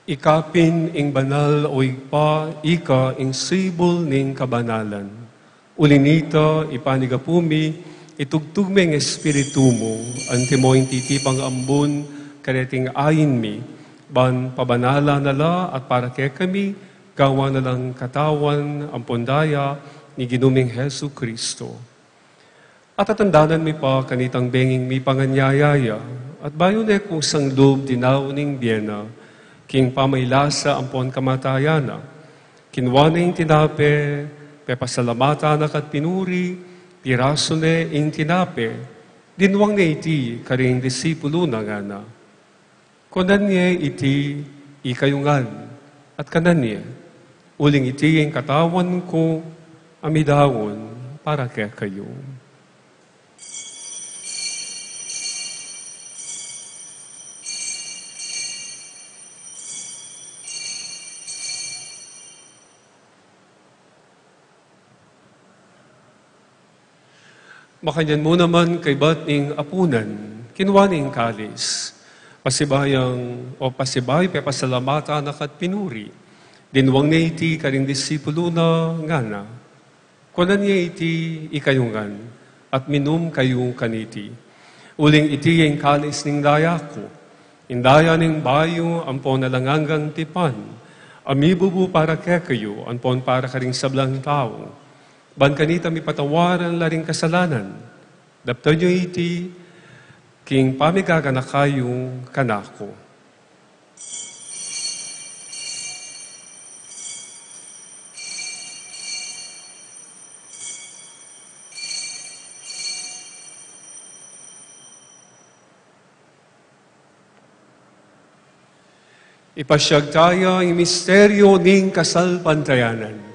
Ika pin ing banal, o Ibpa, ika ing sibul ning kabanalan. Uli nita, ipanyawad mi, itubud me ing Espiritu mu, antimo ing titipang ambun kareting ain mi, ban pabanalan na la at para kekami, gawan na lang katawan ampon daya ning Ginu ming Jesucristo. At tatandanan mi pa kanitang benging mipanganyaya ya, at bayu ne kusang lub dinaun ing bie na, king pamailasa ampon kamatayan na, kinua ne ing tinape, pepasalamatan na ka at pinuri, pirasu ne ing tinape, dinwang ne iti karing disipulu na, ngana: Kunan ye iti ikayu ngan, at kanan ye, uling iti ing katawan ku a midaun para kekayu. Makanyan mu naman kaybat ning apunan, kinua ne ing kalis, pasibayung, o pasibayu pepasalamatan na ka at pinuri, dinwang ne iti karing disipulu na, ngana: Kuanan ye iti ikayu ngan, at minum kayu kaniti. Uling iti ya ing kalis ning daya ku, ing daya ning bayu ampon alang anggang tipan, a mibubu para kekayu ampon para karing sablang tau, ban kanita mipatawaran la ring kasalanan. Daptan yu iti king pamigaganaka yu kanaku. Ipasiag taya ing misteryu ning kasalpantayanan.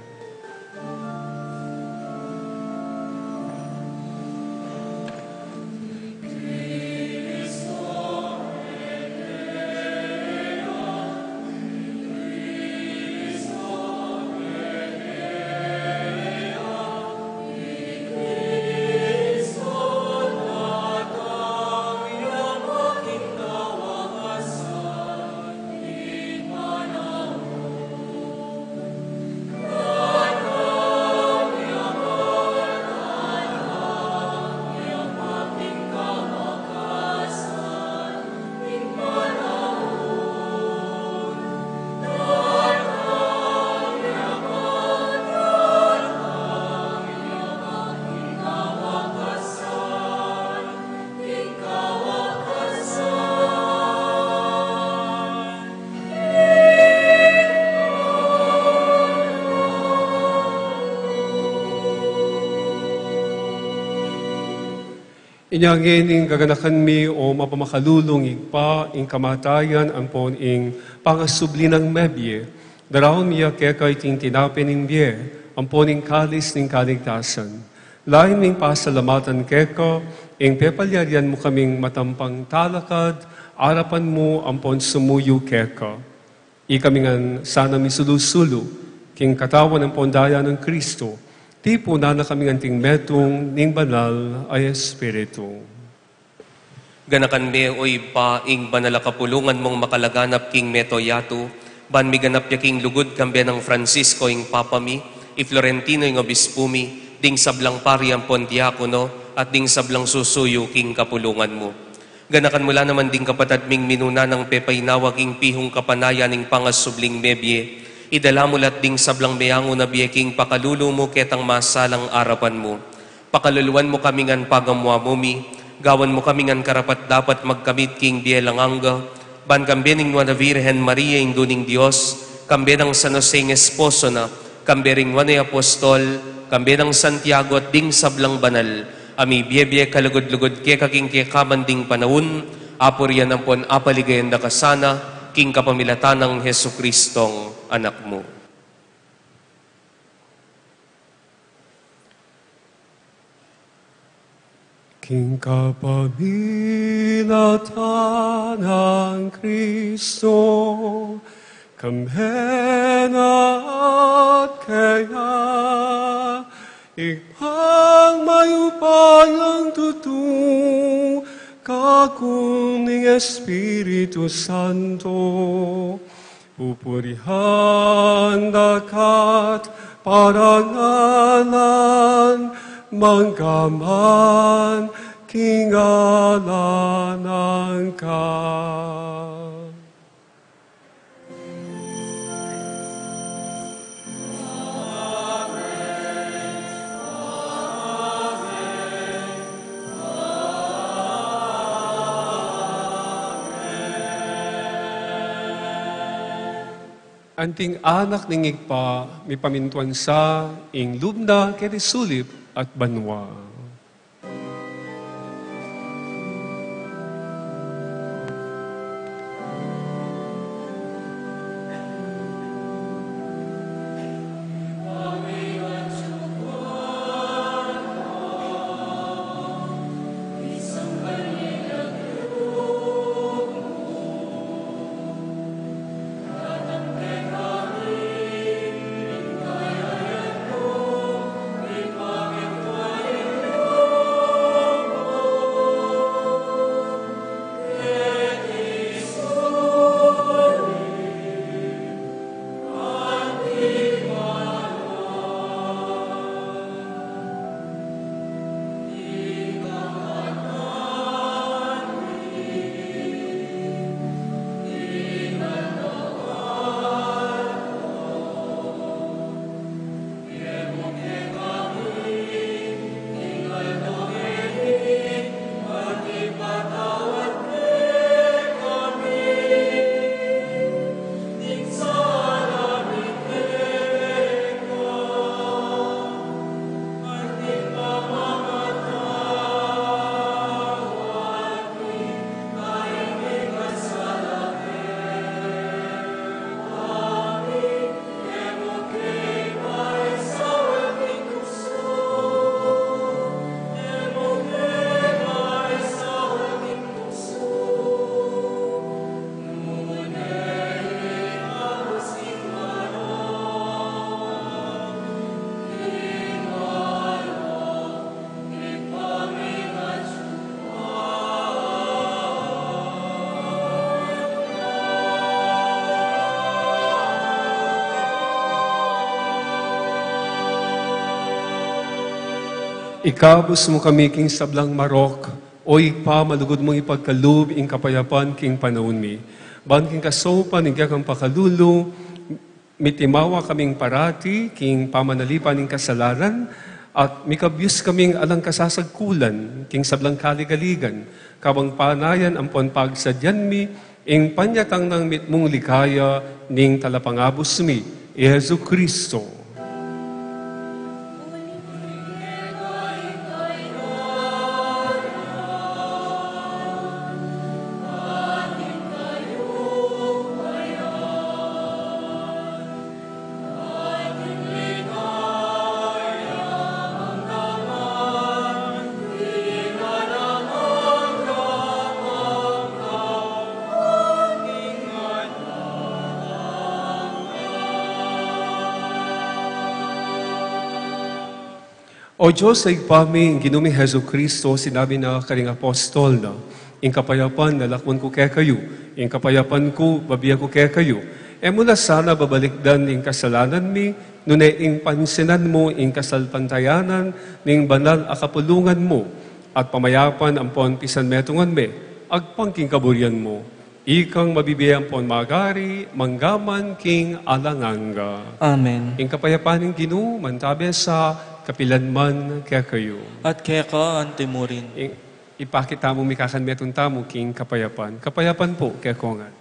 Inya ngeni gaganakan mi, o mapamakalulung Ibpa, ing kamatayan ampon ing pangasubli nang mebie, daraun mi ya keka iting tinape ning bie ampon ing kalis ning kaligtasan. Lain ming pasalamatan keka ing pepalyarian mu kaming matampang talakad arapan mu ampon sumuyu keka. Ikami ngan sana misulu-sulu king katawan ampon daya nang Kristo, tipunan na kami ngan king metung ning Banal a Espiritu. Ganakan me, o Ibpa, ing banal a kapulungan mung makalaganap king mabilug a yatu, ban miganap ya king lugud kambe nang Francisco ing Papa mi, i Florentino ing Obispu mi, ding sablang pari ampon diakono, at ding sablang susuyu king kapulungan mu. Ganakan mu la naman ding kapatad ming minuna nang pepainawa king pihung kapanayan ning pangasubling mebie, idala mu la at ding sablang meangu na bie king pakalulu mu ketang masalang arapan mu. Pakaluluan mu kami ngan pagamuamu mi, gawan mu kami ngan karapat-dapat magkamit king bie alang angga, ban kambe ning Nuan a Virgen Maria, Indu ning Dios, kambe nang San Jose ing esposo na, kambe ring Nuan a Apostol, kambe nang Santiago at ding sablang banal, a mibie-bie kalugud-lugud keka king kekaman ding panaun, apurian ampon apaligayan da ka sana, king kapamilatan nang Jesucristong Anak mu. King kapamilatan nang Kristo, kambe na at keya, Ibpang mayupayang tutu, kakung ning Espiritu Santo, pupurian da ka at parangalan, manggaman king alang angga. Anting anak ning Ibpa, mipamintuan sa ing lub na keti sulip at banua. Ikabus mu kami king sablang marok, o Ibpa, malugud mung ipagkalub ing kapayapan king panaun mi. Ban king kasaupan ning kekang pakalulu, mitimawa kaming parati king pamanalipan ning kasalanan, at mikabyus kaming alang kasasagkulan king sablang kaligaligan, kabang panayan ampon pagsadyan mi ing panyatang nang mitmung ligaya ning Talapangabus mi, i Jesucristo. O Dios a Ibpa mi, ing Ginu ming Jesucristo, sinabi na karing apostol na, "Ing kapayapan lalakwan ku kekayu, ing kapayapan ku babie ku kekayu." E mu na sana babalikdan ing kasalanan mi, nune ing pansinan mu ing kasalpantayanan ning banal a kapulungan mu, at pamayapan ampon pisanmetungan me agpang king kaburian mu. Ikang mabibie ampon mag-ari, mangga man king alang angga. Amen. Ing kapayapan ning Ginu mantabe sa kapilan man kekayu. At keka anti mu rin. Ing, ipakit tamu mikakanmetun tamu king kapayapan. Kapayapan pu kekayu ngan.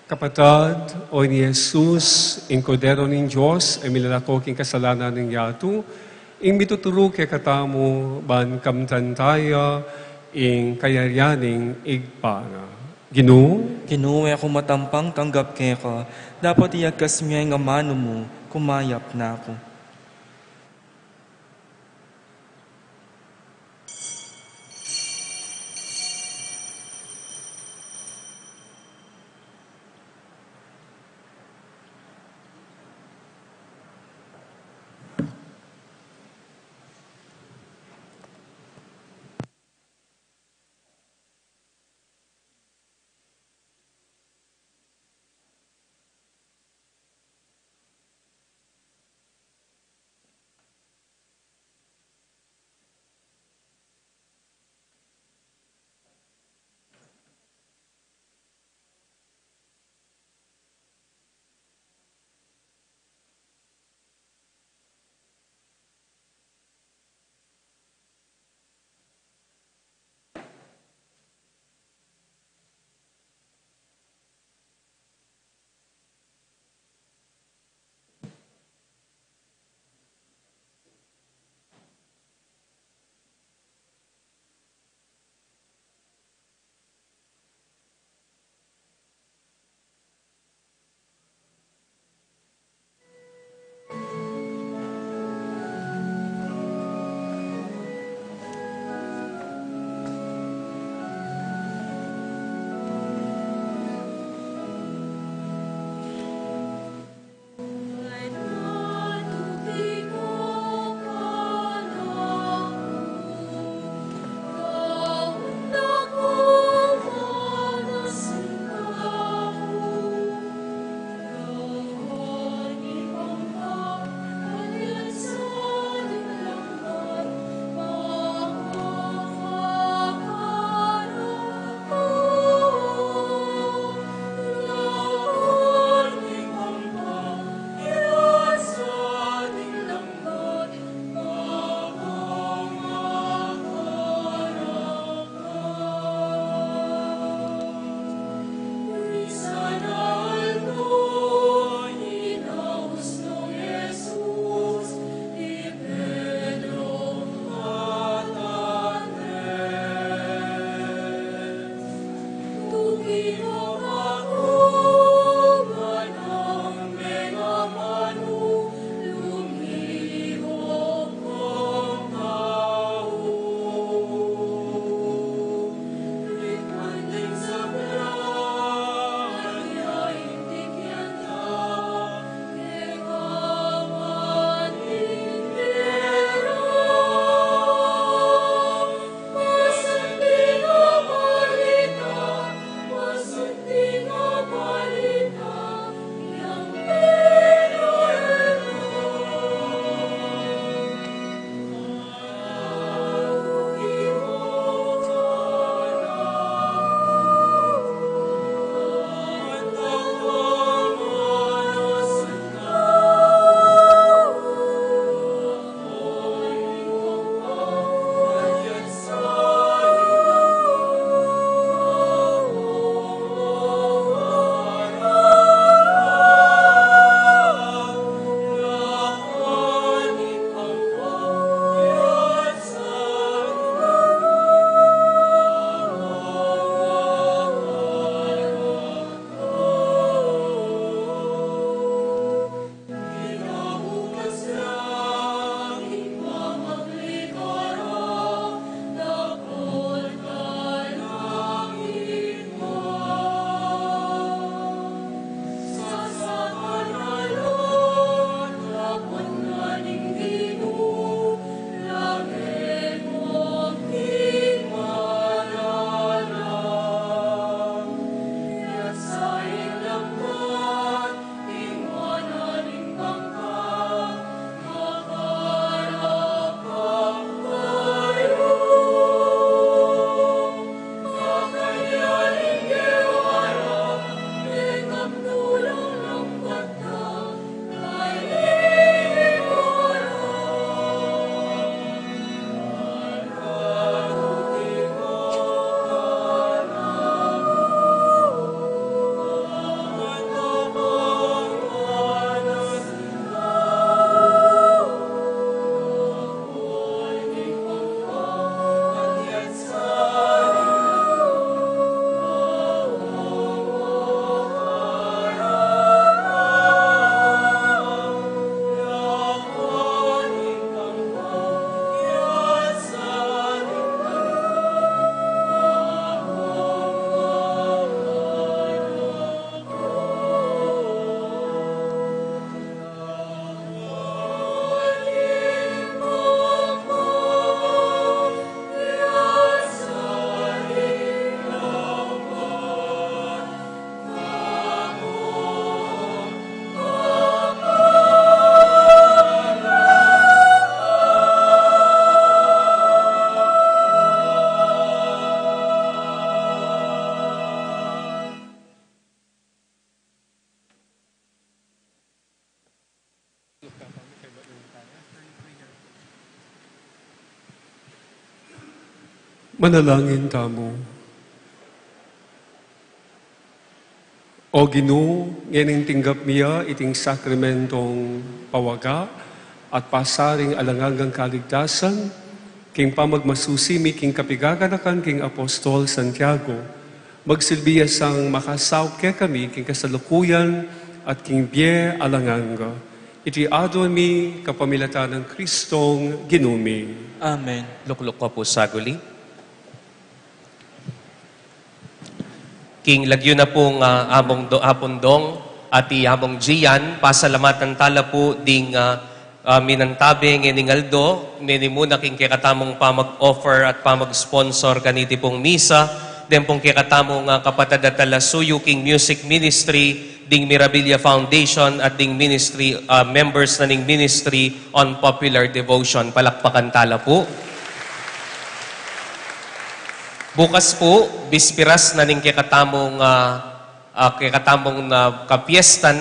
Kapatad, o ini Jesus, ing Kordero ning Dios, a milalako king kasalanan ning yatu, ing mituturu kekatamu ban kamtan taya ing kayarian ning Ibpa na. Ginu, Ginu, e ku matampang tanggap keka, dapot iyagkas mu ing amanu mu, kumayap na ku. Manalangin tamu. O Ginu, ngening tinggap mi ya iting sakramentong pawaga at pasaring alang anggang kaligtasan, king pamagmasusi mi king kapigaganakan king Apostol Santiago, magsilbi ya sang makasaup kekami king kasalukuyan at king bie alang angga. Iti adwan mi kapamilatan nang Kristong Ginu mi. Amen. Lukluk ko pu saguli. King lagyu na pung, ah, Among Do-, Apung Dong at i Among Gian, pasalamatan tala pu ding, ah, ah, minantabe ngening aldo, meni muna king kekatamung pamag-offer at pamag-sponsor kaniti pung misa, den pung kekatamung, ah, kapatad at talasuyu king music ministry, ding Mirabilia Foundation at ding ministry, ah, members na ning Ministry on Popular Devotion. Palakpakan tala pu. Bukas pu, bispiras na ning kekatamung, ah, ah, kekatamung na kapiestan,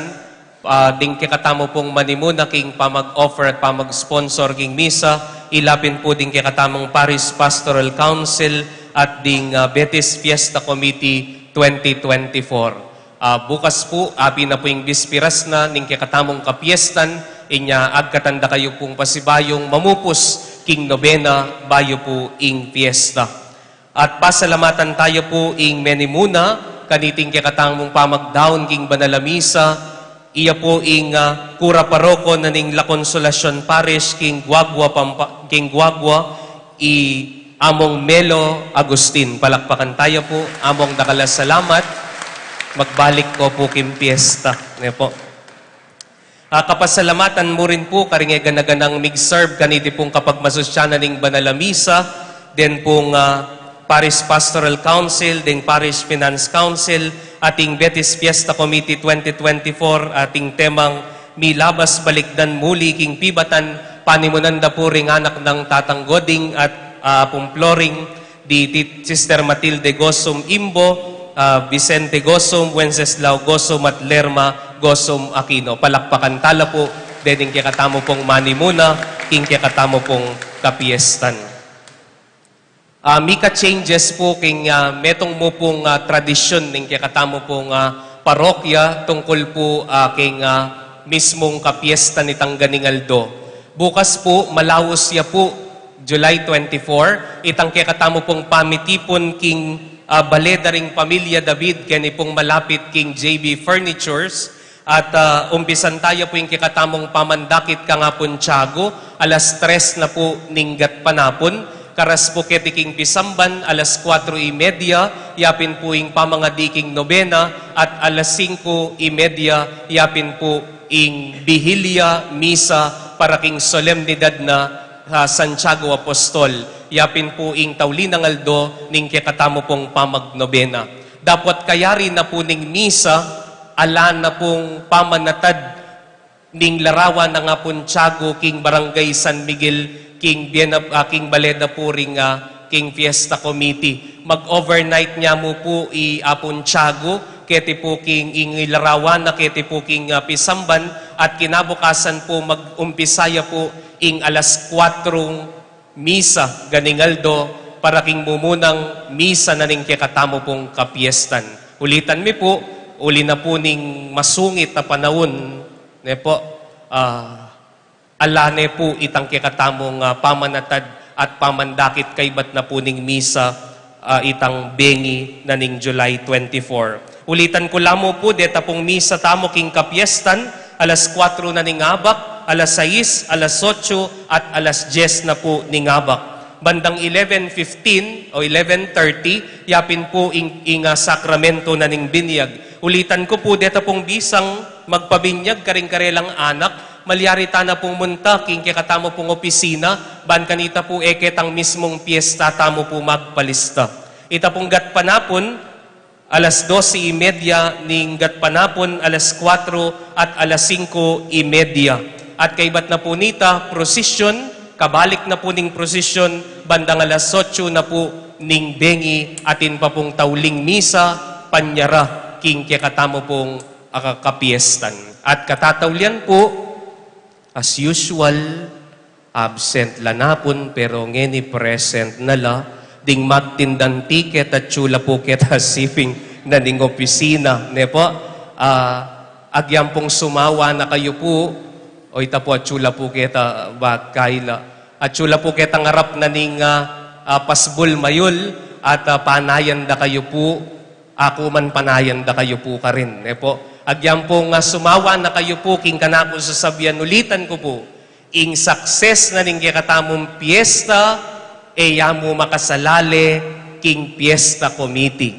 ah, ding kekatamu pung manimuna king pamag-offer at pamag-sponsor king misa, ila pin pu ding kekatamung Parish Pastoral Council at ding, ah, Betis Fiesta Committee twenty twenty-four. Ah, bukas pu, api na pu ing bispiras na ning kekatamung kapiestan, inya agkatan da kayu pung pasibayung mamupus king nobena bayu pu ing fiesta. At pasalamatan taya pu ing menimuna kaniting kekatamung pamagdaun king banal a misa, iya pu ing, ah, kura paroko na ning La Consolacion Parish king Guagua, Pampa-, king Guagua, i Among Melo Agustin. Palakpakan taya pu, Among, dakal a salamat. Magbalik ko pu king piesta. Ne pu. Ah, kapasalamatan mu rin pu karing e gana-ganang mig-serve kaniti pung kapagmasusyanan ning banal a misa, den pung, ah, Parish Pastoral Council, ding Parish Finance Council, ating Betis Fiesta Committee twenty twenty-four, ating temang milabas balikdan muli king pibatan, panimunan da pu ring anak nang Tatang Goding at, ah, Apung Floring, di Tit-, Sister Matilde Gosum Imbo, ah, Vicente Gosum, Wenceslao Gosum, at Lerma Gosum Aquino. Palakpakan tala pu, dening kekatamu pung manimuna, king kekatamu pung kapiestan. Ah, mika-changes pu king, ah, metung mu pung, ah, tradisyun ning kekatamu pung, ah, parokya tungkul pu, ah, king, ah, mismung kapiesta nitang ganing aldo. Bukas pu, malaus ya pu, July twenty-four, itang kekatamu pung pamitipun king, ah, bale da ring pamilya David, keni pung malapit king J B Furnitures, at, ah, umpisan taya pu ing kekatamung pamandakit kang Apung Tiago, alas tres na pu ning gatpanapun, karas pu keti king pisamban, alas kuatro y media, yapin pu ing pamangadi king nobena, at alas singko y media, yapin pu ing bihilya misa para king solemnidad na, ah, Santiago Apostol, yapin pu ing tauli nang aldo ning kekatamu pung pamagnobena. Dapot kayari na pu ning misa, ala na pung pamanatad ning larawan nang Apung Tiago king Barangay San Miguel, king bie na, ah, king bale da pu ring, ah, king Fiesta Committee. Mag-overnight ne mu pu i Apung Tiago, keti pu king ing larawan na keti pu king, ah, pisamban, at kinabukasan pu mag-umpisa ya pu ing alas kuatrong misa ganing aldo para king mumunang misa na ning kekatamu pung kapiestan. Ulitan mi pu, uli na pu ning masungit a panaun, ne pu, ah, ala ne pu itang kekatamung, ah, pamanatad at pamandakit kaybat na pu ning misa, ah, itang bengi na ning July twenty-four. Ulitan ku la mu pu, deta pung misa tamu king kapiestan, alas kuatro na ning abak, alas sais, alas otso, at alas dyes na pu ning abak. Bandang eleven fifteen o eleven thirty, yapin pu ing, ing, ah, sakramento na ning binyag. Ulitan ku pu, deta pung bisang magpabinyag karing karelang anak, malyari tana pung munta king kekatamu pung opisina, ban kanita pu e ketang mismung piesta tamu pu magpalista. Ita pung gatpanapun, alas doce y media ning gatpanapun, alas kuatro at alas singko y media. At kaybat na pu nita, prosesyon, kabalik na pu ning prosesyon, bandang alas otso na pu ning bengi, atin pa pung tauling misa, panyara king kekatamu pung, ah, kapiestan. At katataulian pu, as usual, absent la napun, pero ngeni present na la, Ding magtindang tiket, atyu la pu keta siping na ning opisina, ne pu? Ah, agyang pung sumawa na kayu pu, o ita pu, atyu la pu keta, ba, kaila. Atyu la pu ketang arap na ning, ah, ah, pasbul mayul, at, ah, panayan da kayu pu, aku man panayan da kayu pu karin, ne pu? Agyang pung, ah, sumawa na kayu pu king kanakung sasabian, ulitan ku pu, ing success na ning kekatamung piesta, e ya mu makasalale king piesta committee.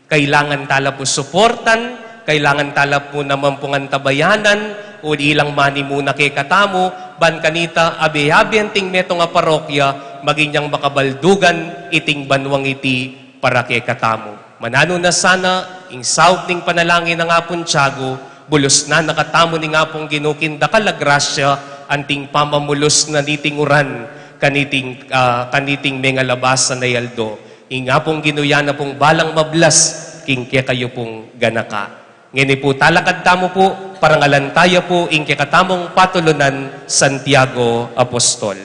Kailangan tala pu suportan, kailangan tala pu naman pung antabayanan, uli lang manimu na kekatamu, ban kanita abe-abe anting metung a parokya, maging yang makabaldugan iting banuang iti para kekatamu. Mananu na sana, ing saup ning panalangin nang Apung Tiago, bulusnan na katamu ning Apung Ginu king dakal a grasya, anting pamamulus na niting uran, kaniting, ah, kaniting mengalabasan a aldo. Ing Apung Ginu ya na pung balang mablas king kekayu pung ganaka. Ngeni pu, talakad tamu pu, parangalan taya pu ing kekatamung patulunan, Santiago Apostol.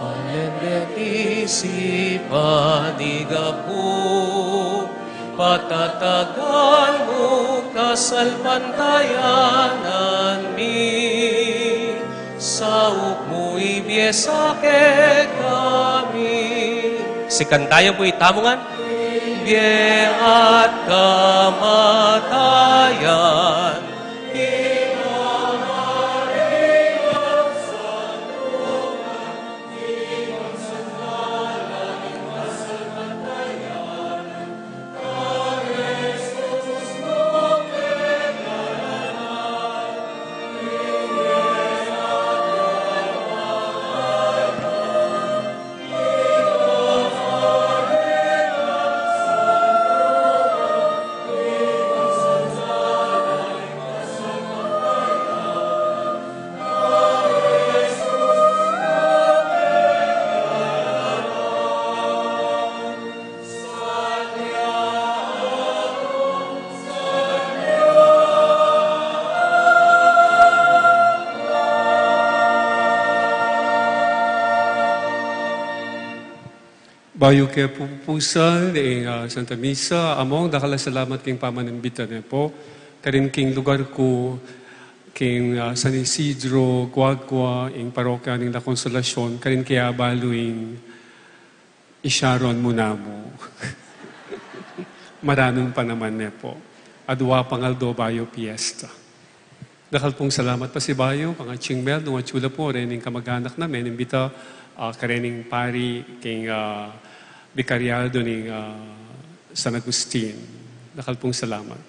Alendek isipan, igapu, patatagan mu kasalpantayanan mi, saup mu ibie sa kekami. Sikan taya pu itamu ngan. Ibie at kamatayan. Bayu ke pupusan ing, ah, Santa Misa, among dakal a salamat king pamanimbita ne pu karin king lugar ku, king, ah, San Isidro, Guagua, ing parokya ning La Consolacion, karin ke abalu ing Isyaron mu namu. Maranun pa naman ne pu. Adua pang aldo bayu piesta. Dakal pung salamat pasibayu kang Atsing Mel, nung atyu la pu rening kamaganak na menimbita, ah, karening pari king, ah, bikaryado ning, ah, San Agustin. Dakal pung salamat.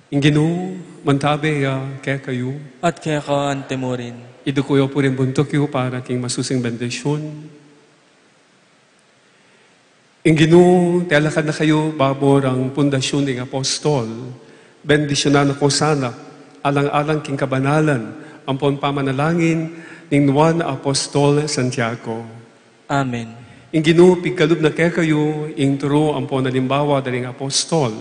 Ing Ginu mantabe ya kekayu. At keka anti mu rin. Iduku yu pu ring buntuk yu para king masusing bendisyun. Ing Ginu, telakad na kayu babo rang pundasyun ning apostol, bendisyunan na ko sana, alang-alang king kabanalan ampon pamanalangin ning nuan a apostol Santiago. Amen. Ing Ginu pigkalub na kekayu ing turu ampon alimbawa da ring apostol,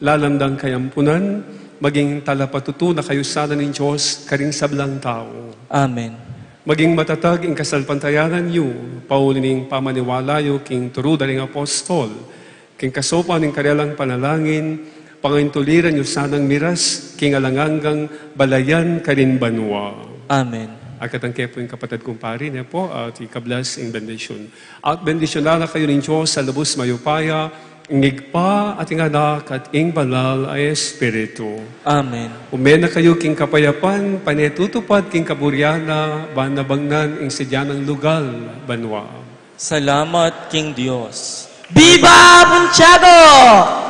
lalam dang kayampunan, maging talapatutu na kayu sana ning Dios karing sablang tau. Amen. Maging matatag ing kasalpantayanan yu, pauli ning pamaniwala yu king turu da ring apostol, king kasaupan ning karelang panalangin, pangaintuliran yu sanang miras king alang anggang balayan karin banua. Amen. Akatan ke pu ing kapatad kung pari ne pu, at ikablas ing bendisyun. At bendisyunan na kayu ning Dios a lubus mayupaya, ing Ibpa at ing Anak at ing Banal a Espiritu. Amen. Ume na kayu king kapayapan, pane tutupad king kaburian na, ban nabangnan ing sadya nang lugal banua. Salamat king Dios. Viva Apung Tiago!